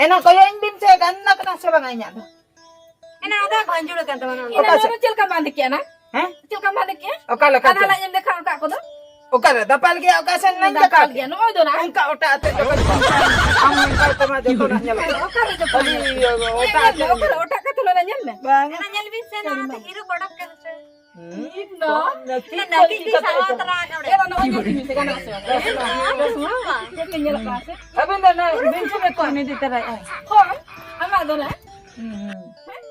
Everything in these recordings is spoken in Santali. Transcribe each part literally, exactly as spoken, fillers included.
ᱮᱱᱟ ᱠᱚᱭᱚᱜ ᱤᱧ ᱵᱤᱱ ᱥᱮ, ᱜᱟᱱ ᱟᱠᱟᱱᱟ ᱥᱮ ᱵᱟᱝᱟ ᱤᱧᱟᱜ ᱫᱚ? ᱮᱱᱟ ᱟᱫᱚ ᱵᱷᱟᱸᱡᱩᱲ ᱟᱠᱟᱱ ᱛᱟᱢᱟ ᱱᱚᱣᱟ ᱫᱚ᱾ ᱚᱠᱟ ᱮᱱᱟ ᱥᱮᱫ? ᱱᱚᱣᱟ ᱪᱮᱫ ᱞᱮᱠᱟᱢ ᱵᱟᱸᱫᱮ ᱠᱮᱜᱼᱟ ᱱᱟ? ᱦᱮᱸ? ᱪᱮᱫ ᱞᱮᱠᱟᱢ ᱵᱟᱸᱫᱮ ᱠᱮᱜᱼᱟ? ᱚᱠᱟ ᱞᱮᱠᱟ ᱟᱫᱷᱟ ᱪᱮᱫ? ᱞᱟᱡ ᱮᱢ ᱫᱮᱠᱷᱟᱣ ᱟᱠᱟᱫ ᱠᱚᱫᱚ? ᱚᱠᱟᱨᱮ? ᱫᱟᱯᱟᱞ ᱜᱮᱭᱟ, ᱚᱠᱟ ᱥᱮᱱ ᱱᱟᱧ ᱫᱟᱯᱟᱞ ᱫᱟᱯᱟᱞ ᱜᱮᱭᱟ, ᱱᱚᱜᱼᱚᱭ ᱫᱚ ᱱᱟ᱾ ᱚᱱᱠᱟ ᱚᱴᱟᱜ ᱟᱛᱮ ᱡᱚᱠᱷᱚᱱ ᱟᱢ ᱚᱱᱠᱟ ᱛᱮᱢᱟ ᱡᱚᱛᱚᱱᱟᱜ ᱧᱮᱞᱚᱜ ᱠᱟᱱᱟ᱾ ᱚᱠᱟᱨᱮ ᱡᱚᱛᱚᱱᱟᱜ ᱠᱷᱟᱹᱞᱤ ᱧᱮᱞᱚᱜ ᱠᱟᱱᱟ? ᱚᱴᱟᱜ ᱧᱮᱞ ᱟᱛᱮ ᱢᱮ, ᱧᱮᱞ ᱢᱮ, ᱧᱮᱞ ᱢᱮ᱾ ᱚᱠᱟᱨᱮ ᱡᱚᱛᱚᱱᱟᱜ ᱧᱮᱞ ᱢᱮ? ᱵᱟᱝ᱾ ᱮᱱᱟ ᱧᱮᱞ ᱵᱤᱱ ᱥᱮ, ᱱᱚᱣᱟ ᱫᱚ ᱦᱤᱨᱳ ᱯᱨᱚᱰᱟᱠᱴ ᱠᱟᱱᱟ ᱥᱮ? ᱦᱩᱸ? ᱤᱧ ᱫᱚ ᱛᱚ, ᱱᱟᱹᱠᱤ ᱱᱟᱹᱠᱤ ᱠᱚ ᱜᱮ ᱪᱤᱠᱟᱹ ᱥᱟᱶ ᱛᱮ ᱛᱚᱨᱟ ᱟᱠᱟᱫ ᱮ, ᱱᱚᱜᱼᱚᱭ ᱧᱮᱞ ᱢᱮ, ᱜᱟᱱᱚᱜ ᱟᱥᱮ ᱵᱟᱝ? ᱦᱮᱸ, ᱦᱮᱸ, ᱦᱮᱸ᱾ ᱧᱮᱞᱚᱜ ᱠᱟᱱᱟ ᱥᱮ? ᱟᱹᱵᱤᱱ ᱫᱚ ᱱᱚᱣᱟ ᱵᱤᱱ ᱥᱮ ᱵᱮᱠᱚ ᱩᱱᱤ ᱫᱤ ᱛᱟᱨᱟᱭ ᱟᱭ᱾ ᱦᱳᱭ, ᱟᱢᱟᱜ ᱫᱚ ᱱᱟ? ᱦᱩᱸ, ᱦᱩᱸ᱾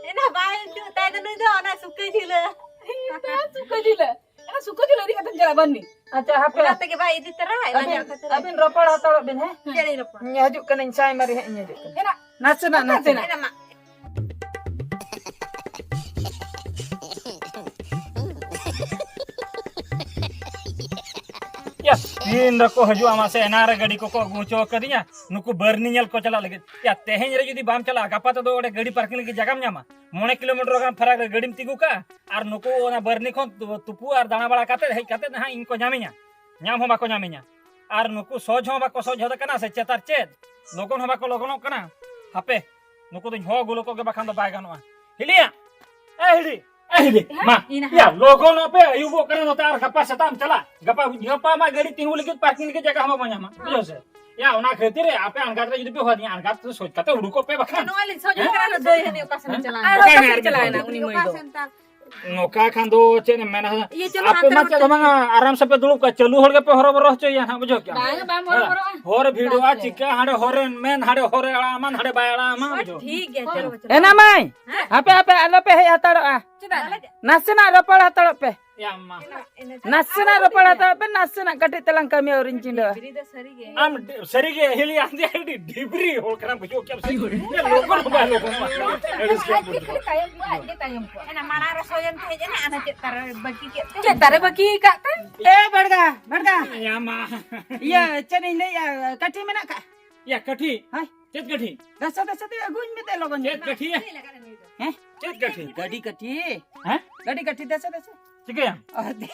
ᱮᱱᱟ ᱵᱟᱭ ᱦᱤᱡᱩᱜ ᱛᱟᱭ ᱫᱚ ᱱᱩᱭ ᱫᱚ ᱚᱱᱟ ᱥᱩᱠᱟᱹ ᱡᱷᱤᱞᱟᱹ᱾ ᱤᱧ ᱫᱚ ᱥᱩᱠᱟᱹ ᱡᱷᱤᱞᱟᱹ᱾ ᱮᱱᱟ ᱥᱩᱠᱟᱹ ᱡᱷᱤᱞᱟᱹ ᱤᱫᱤ ᱠᱟᱛᱮᱢ ᱪᱟᱞᱟᱜ ᱵᱟᱹᱱᱤ᱾ ᱟᱪᱪᱷᱟ, ᱦᱟᱯᱮ᱾ ᱚᱱᱟ ᱛᱮᱜᱮ ᱵᱟᱭ ᱤᱫᱤ ᱛᱟᱨᱟ, ᱮᱱᱟ ᱟᱹᱵᱤᱱ, ᱧᱮᱞ ᱠᱟᱛᱮ ᱟᱹᱵᱤᱱ ᱨᱚᱯᱚᱲ ᱦᱟᱛᱟᱲᱚᱜ ᱵᱤᱱ, ᱦᱮᱸ? ᱪᱮᱫ ᱤᱧ ᱨᱚᱯᱚᱲ? ᱤᱧ ᱦᱤᱡᱩᱜ ᱠᱟᱹᱱᱟᱹᱧ, ᱪᱟᱭ ᱢᱟᱨᱤ ᱦᱟᱸᱜ ᱤᱧ ᱦᱤᱡᱩᱜ ᱠᱟᱱᱟ᱾ ᱮᱱᱟ ᱱᱟᱥᱮᱱᱟᱜ, ᱱᱟᱥᱮᱱᱟᱜ᱾ ᱮᱱᱟ ᱢᱟ᱾ ᱭᱟ, ᱛᱤᱱ ᱨᱮᱠᱚ ᱦᱤᱡᱩᱜᱼᱟ ᱢᱟᱥᱮ, ᱮᱱᱟᱝ ᱨᱮ ᱜᱟᱹᱰᱤ ᱠᱚᱠᱚ ᱟᱹᱜᱩ ᱦᱚᱪᱚ ᱟᱠᱟᱫᱤᱧᱟ, ᱱᱩᱠᱩ ᱵᱟᱹᱨᱱᱤ ᱧᱮᱞ ᱠᱚ ᱪᱟᱞᱟᱜ ᱞᱟᱹᱜᱤᱫ᱾ ᱭᱟ, ᱛᱮᱦᱮᱧ ᱨᱮ ᱡᱩᱫᱤ ᱵᱟᱢ ᱪᱟᱞᱟᱜᱼᱟ, ᱜᱟᱯᱟ ᱛᱮᱫᱚ ᱚᱸᱰᱮ ᱜᱟᱹᱰᱤ ᱯᱟᱨᱠᱤᱝ ᱞᱟᱹᱜᱤᱫ ᱡᱟᱭᱜᱟᱢ ᱧᱟᱢᱟ? ᱢᱚᱬᱮ ᱠᱤᱞᱳᱢᱤᱴᱟᱨ ᱜᱟᱱ ᱯᱷᱟᱨᱟᱠ ᱨᱮ ᱜᱟᱹᱰᱤᱢ ᱛᱤᱸᱜᱩ ᱠᱟᱜᱼᱟ, ᱟᱨ ᱱᱩᱠᱩ ᱚᱱᱟ ᱵᱟᱹᱨᱱᱤ ᱠᱷᱚᱱ ᱛᱩ-, ᱛᱩᱯᱩ ᱟᱨ ᱫᱟᱬᱟ ᱵᱟᱲᱟ ᱠᱟᱛᱮ ᱦᱮᱡ ᱠᱟᱛᱮ ᱦᱟᱸᱜ ᱤᱧ ᱠᱚ ᱧᱟᱢᱤᱧᱟ, ᱧᱟᱢ ᱦᱚᱸ ᱵᱟᱠᱚ ᱧᱟᱢᱤᱧᱟ᱾ ᱟᱨ ᱱᱩᱠᱩ ᱥᱚᱡᱽ ᱦᱚᱸ ᱵᱟᱠᱚ ᱥᱚᱡᱽ ᱦᱚᱫ ᱠᱟᱱᱟ ᱥᱮ ᱪᱮᱫ ᱟᱨ ᱪᱮᱫ, ᱞᱚᱜᱚᱱ ᱦᱚᱸ ᱵᱟᱠᱚ ᱞᱚᱜᱚᱱᱚᱜ ᱠᱟᱱᱟ᱾ ᱦᱟᱯᱮ, ᱱᱩᱠᱩ ᱫᱚᱧ ᱦᱚᱦᱚ ᱟᱹᱜᱩ ᱞᱮᱠᱚ ᱜᱮ, ᱵᱟᱠᱷᱟᱱ ᱫᱚ ᱵᱟᱭ ᱜᱟᱱᱚᱜᱼᱟ᱾ ᱦᱤᱞᱤᱭᱟ, ᱮ ᱦᱤᱞᱤ, ᱮ ᱦᱤᱞᱤ, ᱦᱮᱸ? ᱢᱟ, ᱤᱧ ᱦᱟᱸᱜ ᱭᱟ, ᱞᱚᱜᱚᱱᱚᱜ ᱯᱮ, ᱟᱹᱭᱩᱵᱚᱜ ᱠᱟᱱᱟ ᱱᱚᱛᱮ, ᱟᱨ ᱜᱟᱯᱟ ᱥᱮᱛᱟᱜ ᱮᱢ ᱪᱟᱞᱟᱜ, ᱜᱟᱯᱟ, ᱜᱟᱯᱟ ᱢᱟ ᱜᱟᱹᱰᱤ ᱛᱤᱸᱜᱩ ᱞᱟᱹᱜᱤᱫ ᱯᱟᱨᱠᱤᱝ ᱞᱟᱹᱜᱤᱫ ᱡᱟᱭᱜᱟ ᱦᱚᱸ ᱵᱟᱵᱚ ᱧᱟᱢᱟ, ᱵᱩᱡᱷᱟᱹᱣ ᱥᱮ? ᱭᱟ, ᱚᱱᱟ ᱠᱷᱟᱹᱛᱤᱨ ᱨᱮ ᱟᱯᱮ ᱟᱬᱜᱟᱛ ᱨᱮ ᱡᱩᱫᱤ ᱯᱮ ᱦᱚᱦᱚ ᱟᱹᱫᱤᱧᱟ, ᱟᱬᱜᱟᱛ ᱨᱮ ᱥᱚᱡᱽ ᱠᱟᱛᱮ ᱩᱰᱩᱠᱚᱜ ᱯᱮ ᱵᱟᱠᱷᱟᱱ᱾ ᱱᱚᱣᱟ ᱞᱤᱧ ᱥᱚᱡᱽ ᱠᱟᱱᱟ, ᱫᱟᱹᱭ ᱦᱟᱹᱱᱤ ᱚᱠᱟ ᱥᱮᱱ ᱦᱮᱸ? ᱪᱟᱞᱟᱣ ᱮᱱᱟ? ᱟᱨᱦᱚᱸ ᱚᱠᱟᱭ ᱚᱠᱟ ᱢᱮ ᱥᱮᱫ ᱟᱨ ᱪᱟᱞᱟᱣ ᱢᱤᱫ ᱮᱱᱟ ᱦᱚᱲ? ᱩᱱᱤ ᱢᱟᱹᱭ ᱫᱚ? ᱚᱠᱟ ᱥᱮᱱ ᱛᱟ-, ᱱᱚᱝᱠᱟ ᱠᱷᱟᱱ ᱫᱚ ᱪᱮᱫ ᱮᱢ ᱢᱮᱱᱟ? ᱤᱭᱟᱹ, ᱪᱚᱞᱚ ᱟᱯᱮ ᱦᱟᱱᱛᱮ ᱢᱟ ᱨᱮ ᱪᱮᱫ ᱦᱚᱸ ᱵᱟᱝᱟ, ᱟᱨᱟᱢ ᱥᱮ ᱯᱮ ᱫᱩᱲᱩᱵ ᱠᱚᱜᱼᱟ, ᱪᱟᱹᱞᱩ ᱦᱚᱲ ᱜᱮᱯᱮ ᱦᱚᱨᱚᱵᱚᱨᱚ ᱦᱚᱪᱚᱭᱟ ᱦᱟᱸᱜ, ᱵᱩᱡᱷᱟᱹᱣ ᱠᱮᱜᱼᱟᱢ? ᱵᱟᱝ, ᱵᱟᱢ ᱦᱮᱸ᱾ ᱦᱚᱨᱚᱵᱚᱨᱚᱜᱼᱟ᱾ ᱦᱚᱨ ᱵᱷᱤᱲᱚᱜᱼᱟ, ᱵᱟᱥ᱾ ᱪᱤᱠᱟᱹ ᱦᱟᱸᱰᱮ ᱦᱚᱨᱮ ᱢᱮᱱ, ᱦᱟᱸᱰᱮ ᱦᱚᱨᱮ ᱟᱲᱟᱜ ᱟᱢᱟ, ᱦᱟᱸᱰᱮ ᱵᱟᱭ ᱟᱲᱟᱜ ᱟᱢᱟ, ᱦᱳᱭ, ᱵᱩᱡᱷᱟᱹᱣ? ᱴᱷᱤᱠ ᱜᱮᱭᱟ, ᱦᱮᱸ᱾ ᱪᱚᱞᱚ, ᱪᱚᱞᱚ᱾ ᱮᱱᱟ ᱢᱟᱹᱭ, ᱦᱮᱸ? ᱟᱯᱮ, ᱟᱯᱮ ᱟᱞᱚᱯᱮ ᱦᱮᱡ ᱦᱟᱛᱟᱲᱚᱜᱼᱟ᱾ ᱪᱮᱫᱟᱜ? ᱱᱟᱥᱮᱱᱟᱜ ᱨᱚᱯᱚᱲ ᱦᱟᱛᱟᱲᱚᱜ ᱯᱮ᱾ ᱮ ᱟᱢ ᱢᱟ᱾ ᱮᱱᱟ, ᱮᱱᱟ, ᱪᱚᱞᱚ᱾ ᱱᱟᱥᱮᱱᱟᱜ ᱨᱚᱯᱚᱲ ᱦᱟᱛᱟᱲᱚᱜ ᱯᱮ, ᱱᱟᱥᱮᱱᱟᱜ ᱠᱟᱹᱴᱤᱡ ᱛᱟᱞᱟᱝ ᱠᱟᱹᱢᱤ ᱟᱹᱣᱨᱤᱧ ᱪᱤᱸᱰᱟᱹᱣᱟ᱾ ᱰᱤᱵᱨᱤ ᱫᱚ ᱥᱟᱹᱨᱤ ᱜᱮ᱾ ᱟᱢ ᱰᱤ-, ᱥᱟᱹᱨᱤ ᱜᱮ ᱦᱤᱞᱤ, ᱟᱢ ᱫᱚ ᱟᱹᱰᱤ ᱰᱤᱵᱨᱤ ᱦᱚᱲ ᱠᱟᱱᱟᱢ, ᱵᱩᱡᱷᱟᱹᱣ ᱠᱮᱜᱼᱟᱢ ᱥᱮ? ᱤᱭᱟᱹ, ᱞᱚᱜᱚᱱ ᱦᱚᱸ ᱵᱟᱭ ᱞᱚᱜᱚᱱᱚᱜᱼᱟ᱾ ᱟᱹᱲᱤᱥ ᱜᱮ ᱟᱡ ᱜᱮ ᱵᱩᱡᱷᱟᱹᱣ᱾ ᱠᱷᱟᱹᱞᱤ ᱛᱟᱭᱚᱢ ᱠᱚᱜᱼᱟ, ᱟᱡ ᱜᱮ ᱛᱟᱭᱚᱢ ᱠᱚᱜᱼᱟ᱾ ᱮᱱᱟ ᱢᱟᱲᱟᱝ ᱨᱮ ᱥᱚᱭᱮᱱ ᱛᱟᱦᱮᱸᱡ ᱮᱱᱟ, ᱟᱨ ᱪᱮᱫ ᱛᱟᱨᱮ ᱵᱟᱹᱜᱤ ᱠᱟᱜ ᱛᱮ? ᱪᱮᱫ ᱛᱟᱨᱮ ᱵᱟᱹᱜᱤ ᱠᱟᱜ ᱛᱮ? ᱮ ᱵᱟᱲᱜᱟ, ᱵᱟᱲᱜᱟ᱾ ᱭᱟ ᱢᱟ᱾ ᱤᱭᱟᱹ, ᱪᱮᱫ ᱤᱧ ᱞᱟᱹᱭᱟ, ᱠᱟᱹᱴᱷᱤ ᱢᱮᱱᱟᱜ ᱠᱟᱜ? ᱭᱟ, ᱠᱟᱹᱴᱷᱤ? ᱦᱳᱭ᱾ ᱪᱮᱫ ᱠᱟᱹᱴᱷᱤ? ᱫᱮᱥᱮ, ᱫᱮᱥᱮ ᱛᱮ ᱟᱹᱜᱩᱧ ᱢᱮ ᱫᱮ ᱞᱚᱜᱚᱱ ᱪᱮᱫ ᱧᱚᱜ᱾ ᱠᱟᱹᱴᱷᱤ? ᱦᱮᱸ? ᱪᱮᱫ ᱠᱟᱹᱴᱷᱤ? ᱜᱟᱹᱰᱤ ᱠᱟᱹᱴᱷᱤ᱾ ᱦᱮᱸ? ᱜᱟᱹᱰᱤ ᱠᱟᱹᱴᱷᱤ, ᱫᱮᱥᱮ, ᱫᱮᱥᱮ᱾ ᱪᱤᱠᱟᱹᱭᱟᱢ? ᱚ, ᱫᱮ,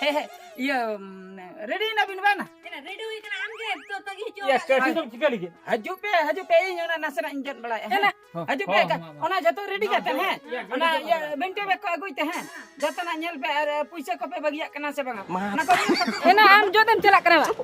ᱤᱭᱟᱹ, ᱩᱢ, ᱨᱮᱰᱤ ᱮᱱᱟ ᱵᱤᱱ ᱵᱟᱝ? ᱮᱱᱟ ᱨᱮᱰᱤ ᱦᱩᱭ ᱠᱟᱱᱟ, ᱟᱢ ᱜᱮ ᱛᱚ ᱛᱟᱹᱜᱤ ᱦᱚᱪᱚ ᱤᱭᱟᱹ, ᱟᱠᱟᱫ ᱥᱴᱮᱴᱤ ᱢᱮᱭᱟ᱾ ᱫᱚᱢ ᱪᱤᱠᱟᱹ ᱞᱟᱹᱜᱤᱫ? ᱦᱤᱡᱩᱜ ᱯᱮ, ᱦᱤᱡᱩᱜ ᱯᱮ, ᱤᱧ ᱚᱱᱟ ᱱᱟᱥᱮᱱᱟᱜ ᱤᱧ ᱡᱚᱫ ᱵᱟᱲᱟᱭᱟ, ᱦᱮᱸ? ᱮᱱᱟ᱾ ᱦᱚᱸ, ᱦᱤᱡᱩᱜ ᱯᱮ, ᱦᱚᱸ, ᱮᱠᱟ-, ᱦᱚᱸ, ᱦᱚᱸ᱾ ᱚᱱᱟ ᱡᱚᱛᱚ ᱨᱮᱰᱤ ᱠᱟᱛᱮ, ᱦᱮᱸ? ᱤᱭᱟᱹ, ᱚᱱᱟ ᱜᱟᱹᱰᱤ ᱤᱭᱟᱹ, ᱡᱚᱛᱚ᱾ ᱵᱮᱱᱴᱮ ᱵᱮᱜᱽ ᱠᱚ ᱟᱹᱜᱩᱭ ᱛᱮ, ᱦᱮᱸ? ᱡᱚᱛᱚᱱᱟᱜ ᱧᱮᱞ ᱯᱮ, ᱟᱨ ᱯᱩᱭᱥᱟᱹ ᱠᱚᱯᱮ ᱵᱟᱹᱜᱤᱭᱟᱜ ᱠᱟᱱᱟ ᱥᱮ ᱵᱟᱝᱟ? ᱢᱟ᱾ ᱚᱱᱟ ᱠᱚ ᱧᱮᱞ ᱠᱟᱛᱮ ᱮᱱᱟ ᱟᱢ ᱡᱚᱫ ᱮᱢ ᱪᱟᱞᱟᱜ ᱠᱟᱱᱟ ᱵᱟᱝ?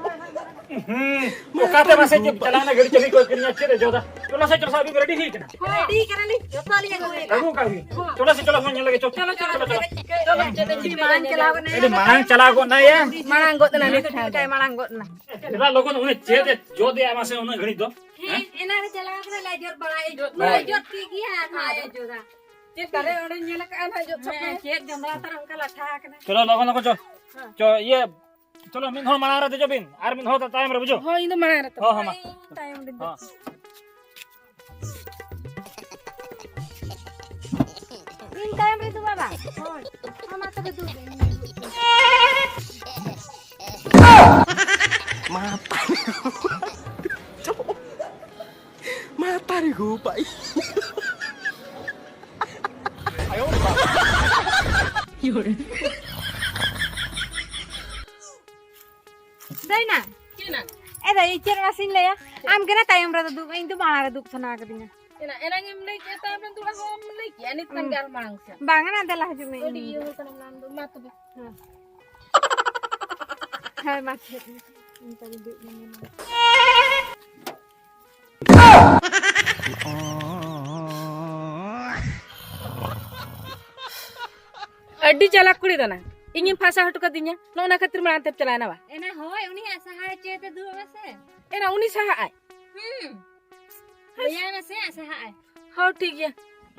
ᱦᱩᱸ, ᱚᱠᱟᱛᱮ ᱢᱟᱥᱮ ᱪᱮᱫ ᱪᱟᱞᱟᱣ ᱮᱱᱟ, ᱜᱟᱹᱰᱤ ᱪᱟᱹᱵᱤ ᱠᱚ ᱟᱹᱠᱷᱨᱤᱧᱟ, ᱪᱮᱫ ᱮ ᱡᱚᱫᱟ? ᱪᱚᱞᱚ ᱥᱮ, ᱪᱚᱞᱚ ᱥᱮ, ᱟᱹᱵᱤᱱ ᱨᱮᱰᱤ ᱦᱩᱭ ᱠᱟᱱᱟ? ᱨᱮᱰᱤ ᱠᱟᱱᱟᱞᱤᱧ, ᱡᱚᱛᱚ ᱞᱤᱧ ᱟᱹᱜᱩ ᱟᱠᱟᱫᱟ᱾ ᱟᱹᱜᱩ ᱟᱠᱟᱫ ᱵᱤᱱ? ᱪᱚᱞᱚ, ᱪᱚᱞᱚ, ᱪᱚᱞᱚ, ᱧᱮᱞ ᱞᱮᱜᱮ, ᱪᱚ᱾ ᱪᱚᱞᱚ, ᱪᱚᱞᱚ, ᱪᱚᱞᱚ, ᱪᱚᱞᱚ᱾ ᱪᱚᱞᱚ, ᱪᱚᱞᱚ, ᱪᱚᱞᱚ, ᱢᱟᱲᱟᱝ ᱪᱟᱞᱟᱣ ᱠᱟᱱᱟ᱾ ᱟᱹᱰᱤ ᱢᱟᱲᱟᱝ ᱪᱟᱞᱟᱣ ᱜᱚᱫ ᱱᱟᱭᱟ᱾ ᱢᱟᱲᱟᱝ ᱜᱚᱫ ᱮᱱᱟ, ᱱᱤᱛ ᱠᱷᱟᱱ ᱫᱚ᱾ ᱢᱟᱲᱟᱝ ᱜᱚᱫ ᱮᱱᱟ᱾ ᱪᱮᱫᱟᱜ ᱞᱚᱜᱚᱱ ᱩᱱᱤ ᱪᱮᱫ ᱮ ᱡᱚᱫ ᱮᱫᱟ ᱢᱟᱥᱮ ᱩᱱᱟᱹᱜ ᱜᱷᱟᱹᱲᱤᱡ ᱫᱚ? ᱦᱮᱸ, ᱮᱱᱟᱱ ᱨᱮ ᱪᱟᱞᱟᱣ ᱠᱟᱱᱟ, ᱞᱟᱡ ᱡᱚᱨ ᱵᱟᱲᱟᱭ᱾ ᱦᱳᱭ᱾ ᱞᱟᱡ ᱡᱚᱨ ᱴᱷᱤᱠ ᱜᱮᱭᱟ, ᱟᱨ ᱱᱚᱣᱟ ᱞᱟᱡ ᱡᱚᱨᱟ᱾ ᱪᱮᱫ ᱫᱟᱨᱮ ᱚᱸᱰᱮ ᱧᱮᱞ ᱟᱠᱟᱫᱼᱟ ᱱᱟᱦᱟᱜ, ᱡᱚᱜ ᱥᱚᱢᱚᱭ᱾ ᱦᱮᱸ, ᱪᱮᱫ ᱡᱚᱸᱰᱨᱟ ᱛᱟᱨᱟ ᱚᱱᱠᱟ ᱞᱟᱴᱷᱟ ᱟᱠᱟᱱᱟ᱾ ᱪᱚᱞᱚ, ᱞᱚᱜᱚᱱ, ᱞᱚᱜᱚᱱ, ᱪᱚ᱾ ᱦᱮᱸ᱾ ᱪᱚ, ᱤᱭᱟᱹ, ᱪᱚᱞᱚ, ᱢᱤᱫ ᱦᱚᱲ ᱢᱟᱲᱟᱝ ᱨᱮ ᱫᱮᱡᱚᱜ ᱵᱤᱱ, ᱟᱨ ᱢᱤᱫ ᱦᱚᱲ ᱫᱚ ᱛᱟᱭᱚᱢ ᱨᱮ, ᱵᱩᱡᱷᱟᱹᱣ? ᱦᱳᱭ, ᱤᱧ ᱫᱚ ᱢᱟᱲᱟᱝ ᱨᱮ ᱛᱚ᱾ ᱦᱚᱸ, ᱦᱚᱸ, ᱢᱟ᱾ ᱤᱧ ᱛᱟᱭᱚᱢ ᱨᱮ ᱫᱩ ᱵᱟᱵᱟ᱾ ᱦᱳᱭ᱾ ᱦᱚᱸ, ᱢᱟ ᱛᱚᱵᱮ ᱫᱩ᱾ ᱢᱟ ᱛᱟᱭᱚᱢ᱾ ᱢᱟᱛᱟᱨᱤ ᱜᱩᱯᱟᱭ᱾ ᱫᱟᱹᱭᱱᱟ᱾ ᱪᱮᱫ ᱱᱟ? ᱮ ᱫᱟᱹᱭ, ᱪᱮᱫ ᱢᱟᱥᱮᱧ ᱞᱟᱹᱭᱟ? ᱟᱢ ᱜᱮ ᱱᱟ ᱛᱟᱭᱚᱢ ᱨᱮᱫᱚ ᱫᱩᱲᱩᱵ, ᱤᱧ ᱫᱚ ᱢᱟᱲᱟᱝ ᱨᱮ ᱫᱩᱲᱩᱵ ᱥᱟᱱᱟ ᱠᱟᱫᱤᱧᱟ᱾ ᱮᱱᱟ, ᱮᱱᱟᱝ ᱮᱢ ᱞᱟᱹᱭ ᱠᱮᱫ ᱛᱟᱭᱚᱢ ᱨᱮ ᱫᱩᱲᱩᱵ, ᱦᱚᱸ ᱮᱢ ᱞᱟᱹᱭ ᱠᱮᱫ, ᱱᱤᱛ ᱠᱷᱟᱱ ᱜᱮ ᱟᱨ ᱢᱟᱲᱟᱝ ᱥᱮᱫ᱾ ᱵᱟᱝ ᱱᱟ, ᱫᱮᱞᱟ ᱦᱤᱡᱩᱜ ᱢᱮ, ᱟᱹᱰᱤ ᱤᱧ ᱤᱭᱟᱹ ᱦᱩᱭ ᱠᱟᱱᱟ ᱢᱮᱱᱟᱢ ᱫᱚ, ᱢᱟ ᱛᱚᱵᱮ᱾ ᱦᱮᱸ᱾ ᱦᱮᱸ, ᱢᱟ ᱪᱮᱫ ᱚᱱᱠᱟ ᱜᱮ ᱫᱩᱲᱩᱵ ᱢᱮ᱾ ᱟᱹᱰᱤ ᱪᱟᱞᱟᱠ ᱠᱩᱲᱤ ᱠᱟᱱᱟ᱾ ᱤᱧᱮᱢ ᱯᱷᱟᱥᱟ ᱦᱚᱴᱚ ᱠᱟᱫᱤᱧᱟ᱾ ᱱᱚᱜᱼᱚ ᱱᱟ ᱠᱷᱟᱹᱛᱤᱨ ᱢᱟᱲᱟᱝ ᱛᱮᱢ ᱪᱟᱞᱟᱣᱮᱱᱟ ᱵᱟ? ᱮᱱᱟ ᱦᱳᱭ, ᱩᱱᱤᱭᱟᱜ ᱥᱟᱦᱟᱭ ᱪᱮᱫ ᱮ ᱫᱩᱲᱩᱵ ᱢᱮᱥᱮ᱾ ᱮᱱᱟ ᱩᱱᱤ ᱥᱟᱦᱟᱜ ᱟᱭ? ᱦᱩᱸ᱾ ᱞᱟᱹᱭᱟᱭ ᱢᱮᱥᱮ, ᱥᱟᱦᱟᱜ ᱟᱭ᱾ ᱦᱚᱸ, ᱴᱷᱤᱠ ᱜᱮᱭᱟ᱾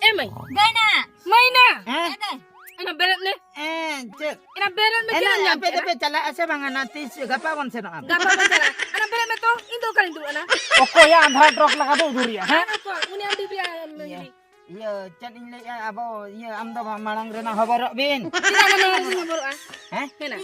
ᱮ ᱢᱟᱹᱭ᱾ ᱫᱟᱹᱭᱱᱟ᱾ ᱢᱟᱹᱭᱱᱟ᱾ ᱦᱮᱸ? ᱮ ᱫᱟᱹᱭ᱾ ᱮᱱᱟ ᱵᱮᱨᱮᱫ ᱢᱮ᱾ ᱮᱸ, ᱪᱮᱫ? ᱮᱱᱟ ᱵᱮᱨᱮᱫ ᱢᱮ, ᱮᱱᱟ ᱪᱮᱫ ᱮᱢ ᱧᱟᱢ ᱟᱯᱮ ᱠᱮᱫᱟ? ᱫᱚᱯᱮ ᱪᱟᱞᱟᱜᱼᱟ ᱥᱮ ᱵᱟᱝᱟ? ᱱᱟ ᱛᱤᱥ ᱜᱟᱯᱟ ᱵᱚᱱ ᱥᱮᱱᱚᱜᱼᱟ? ᱜᱟᱯᱟ ᱵᱚᱱ ᱪᱟᱞᱟᱜᱼᱟ᱾ ᱮᱱᱟ ᱵᱮᱨᱮᱫ ᱢᱮ ᱛᱚ, ᱤᱧ ᱫᱚ ᱚᱠᱟᱨᱤᱧ ᱫᱩᱲᱩᱵ ᱮᱱᱟ? ᱚᱠᱚᱭᱟᱜ ᱟᱸᱫᱷᱟᱨ ᱴᱨᱚᱠ ᱞᱟᱜᱟ ᱫᱚ ᱩᱫᱩᱨᱤᱭᱟ, ᱦᱮᱸ? ᱟᱨ ᱚᱠᱚᱭ? ᱩᱱᱤ ᱟᱢ ᱰᱤᱵᱨᱤ ᱟᱢ ᱤᱭᱟᱹ᱾ ᱦᱤᱨᱤ᱾ ᱤᱭᱟᱹ, ᱪᱮᱫ ᱤᱧ ᱞᱟᱹᱭᱮᱫᱼᱟ, ᱟᱵᱚ, ᱤᱭᱟᱹ, ᱟᱢ ᱫᱚ ᱢᱟᱲᱟᱝ ᱨᱮᱱᱟᱜ ᱦᱚᱵᱚᱨᱚᱜ ᱵᱤᱱ᱾ ᱪᱮᱫᱟᱜ ᱱᱚᱰᱮ ᱵᱟᱵᱚᱱ ᱦᱚᱵᱚᱨᱚᱜᱼᱟ? ᱦᱮᱸ? ᱦᱮᱱᱟ᱾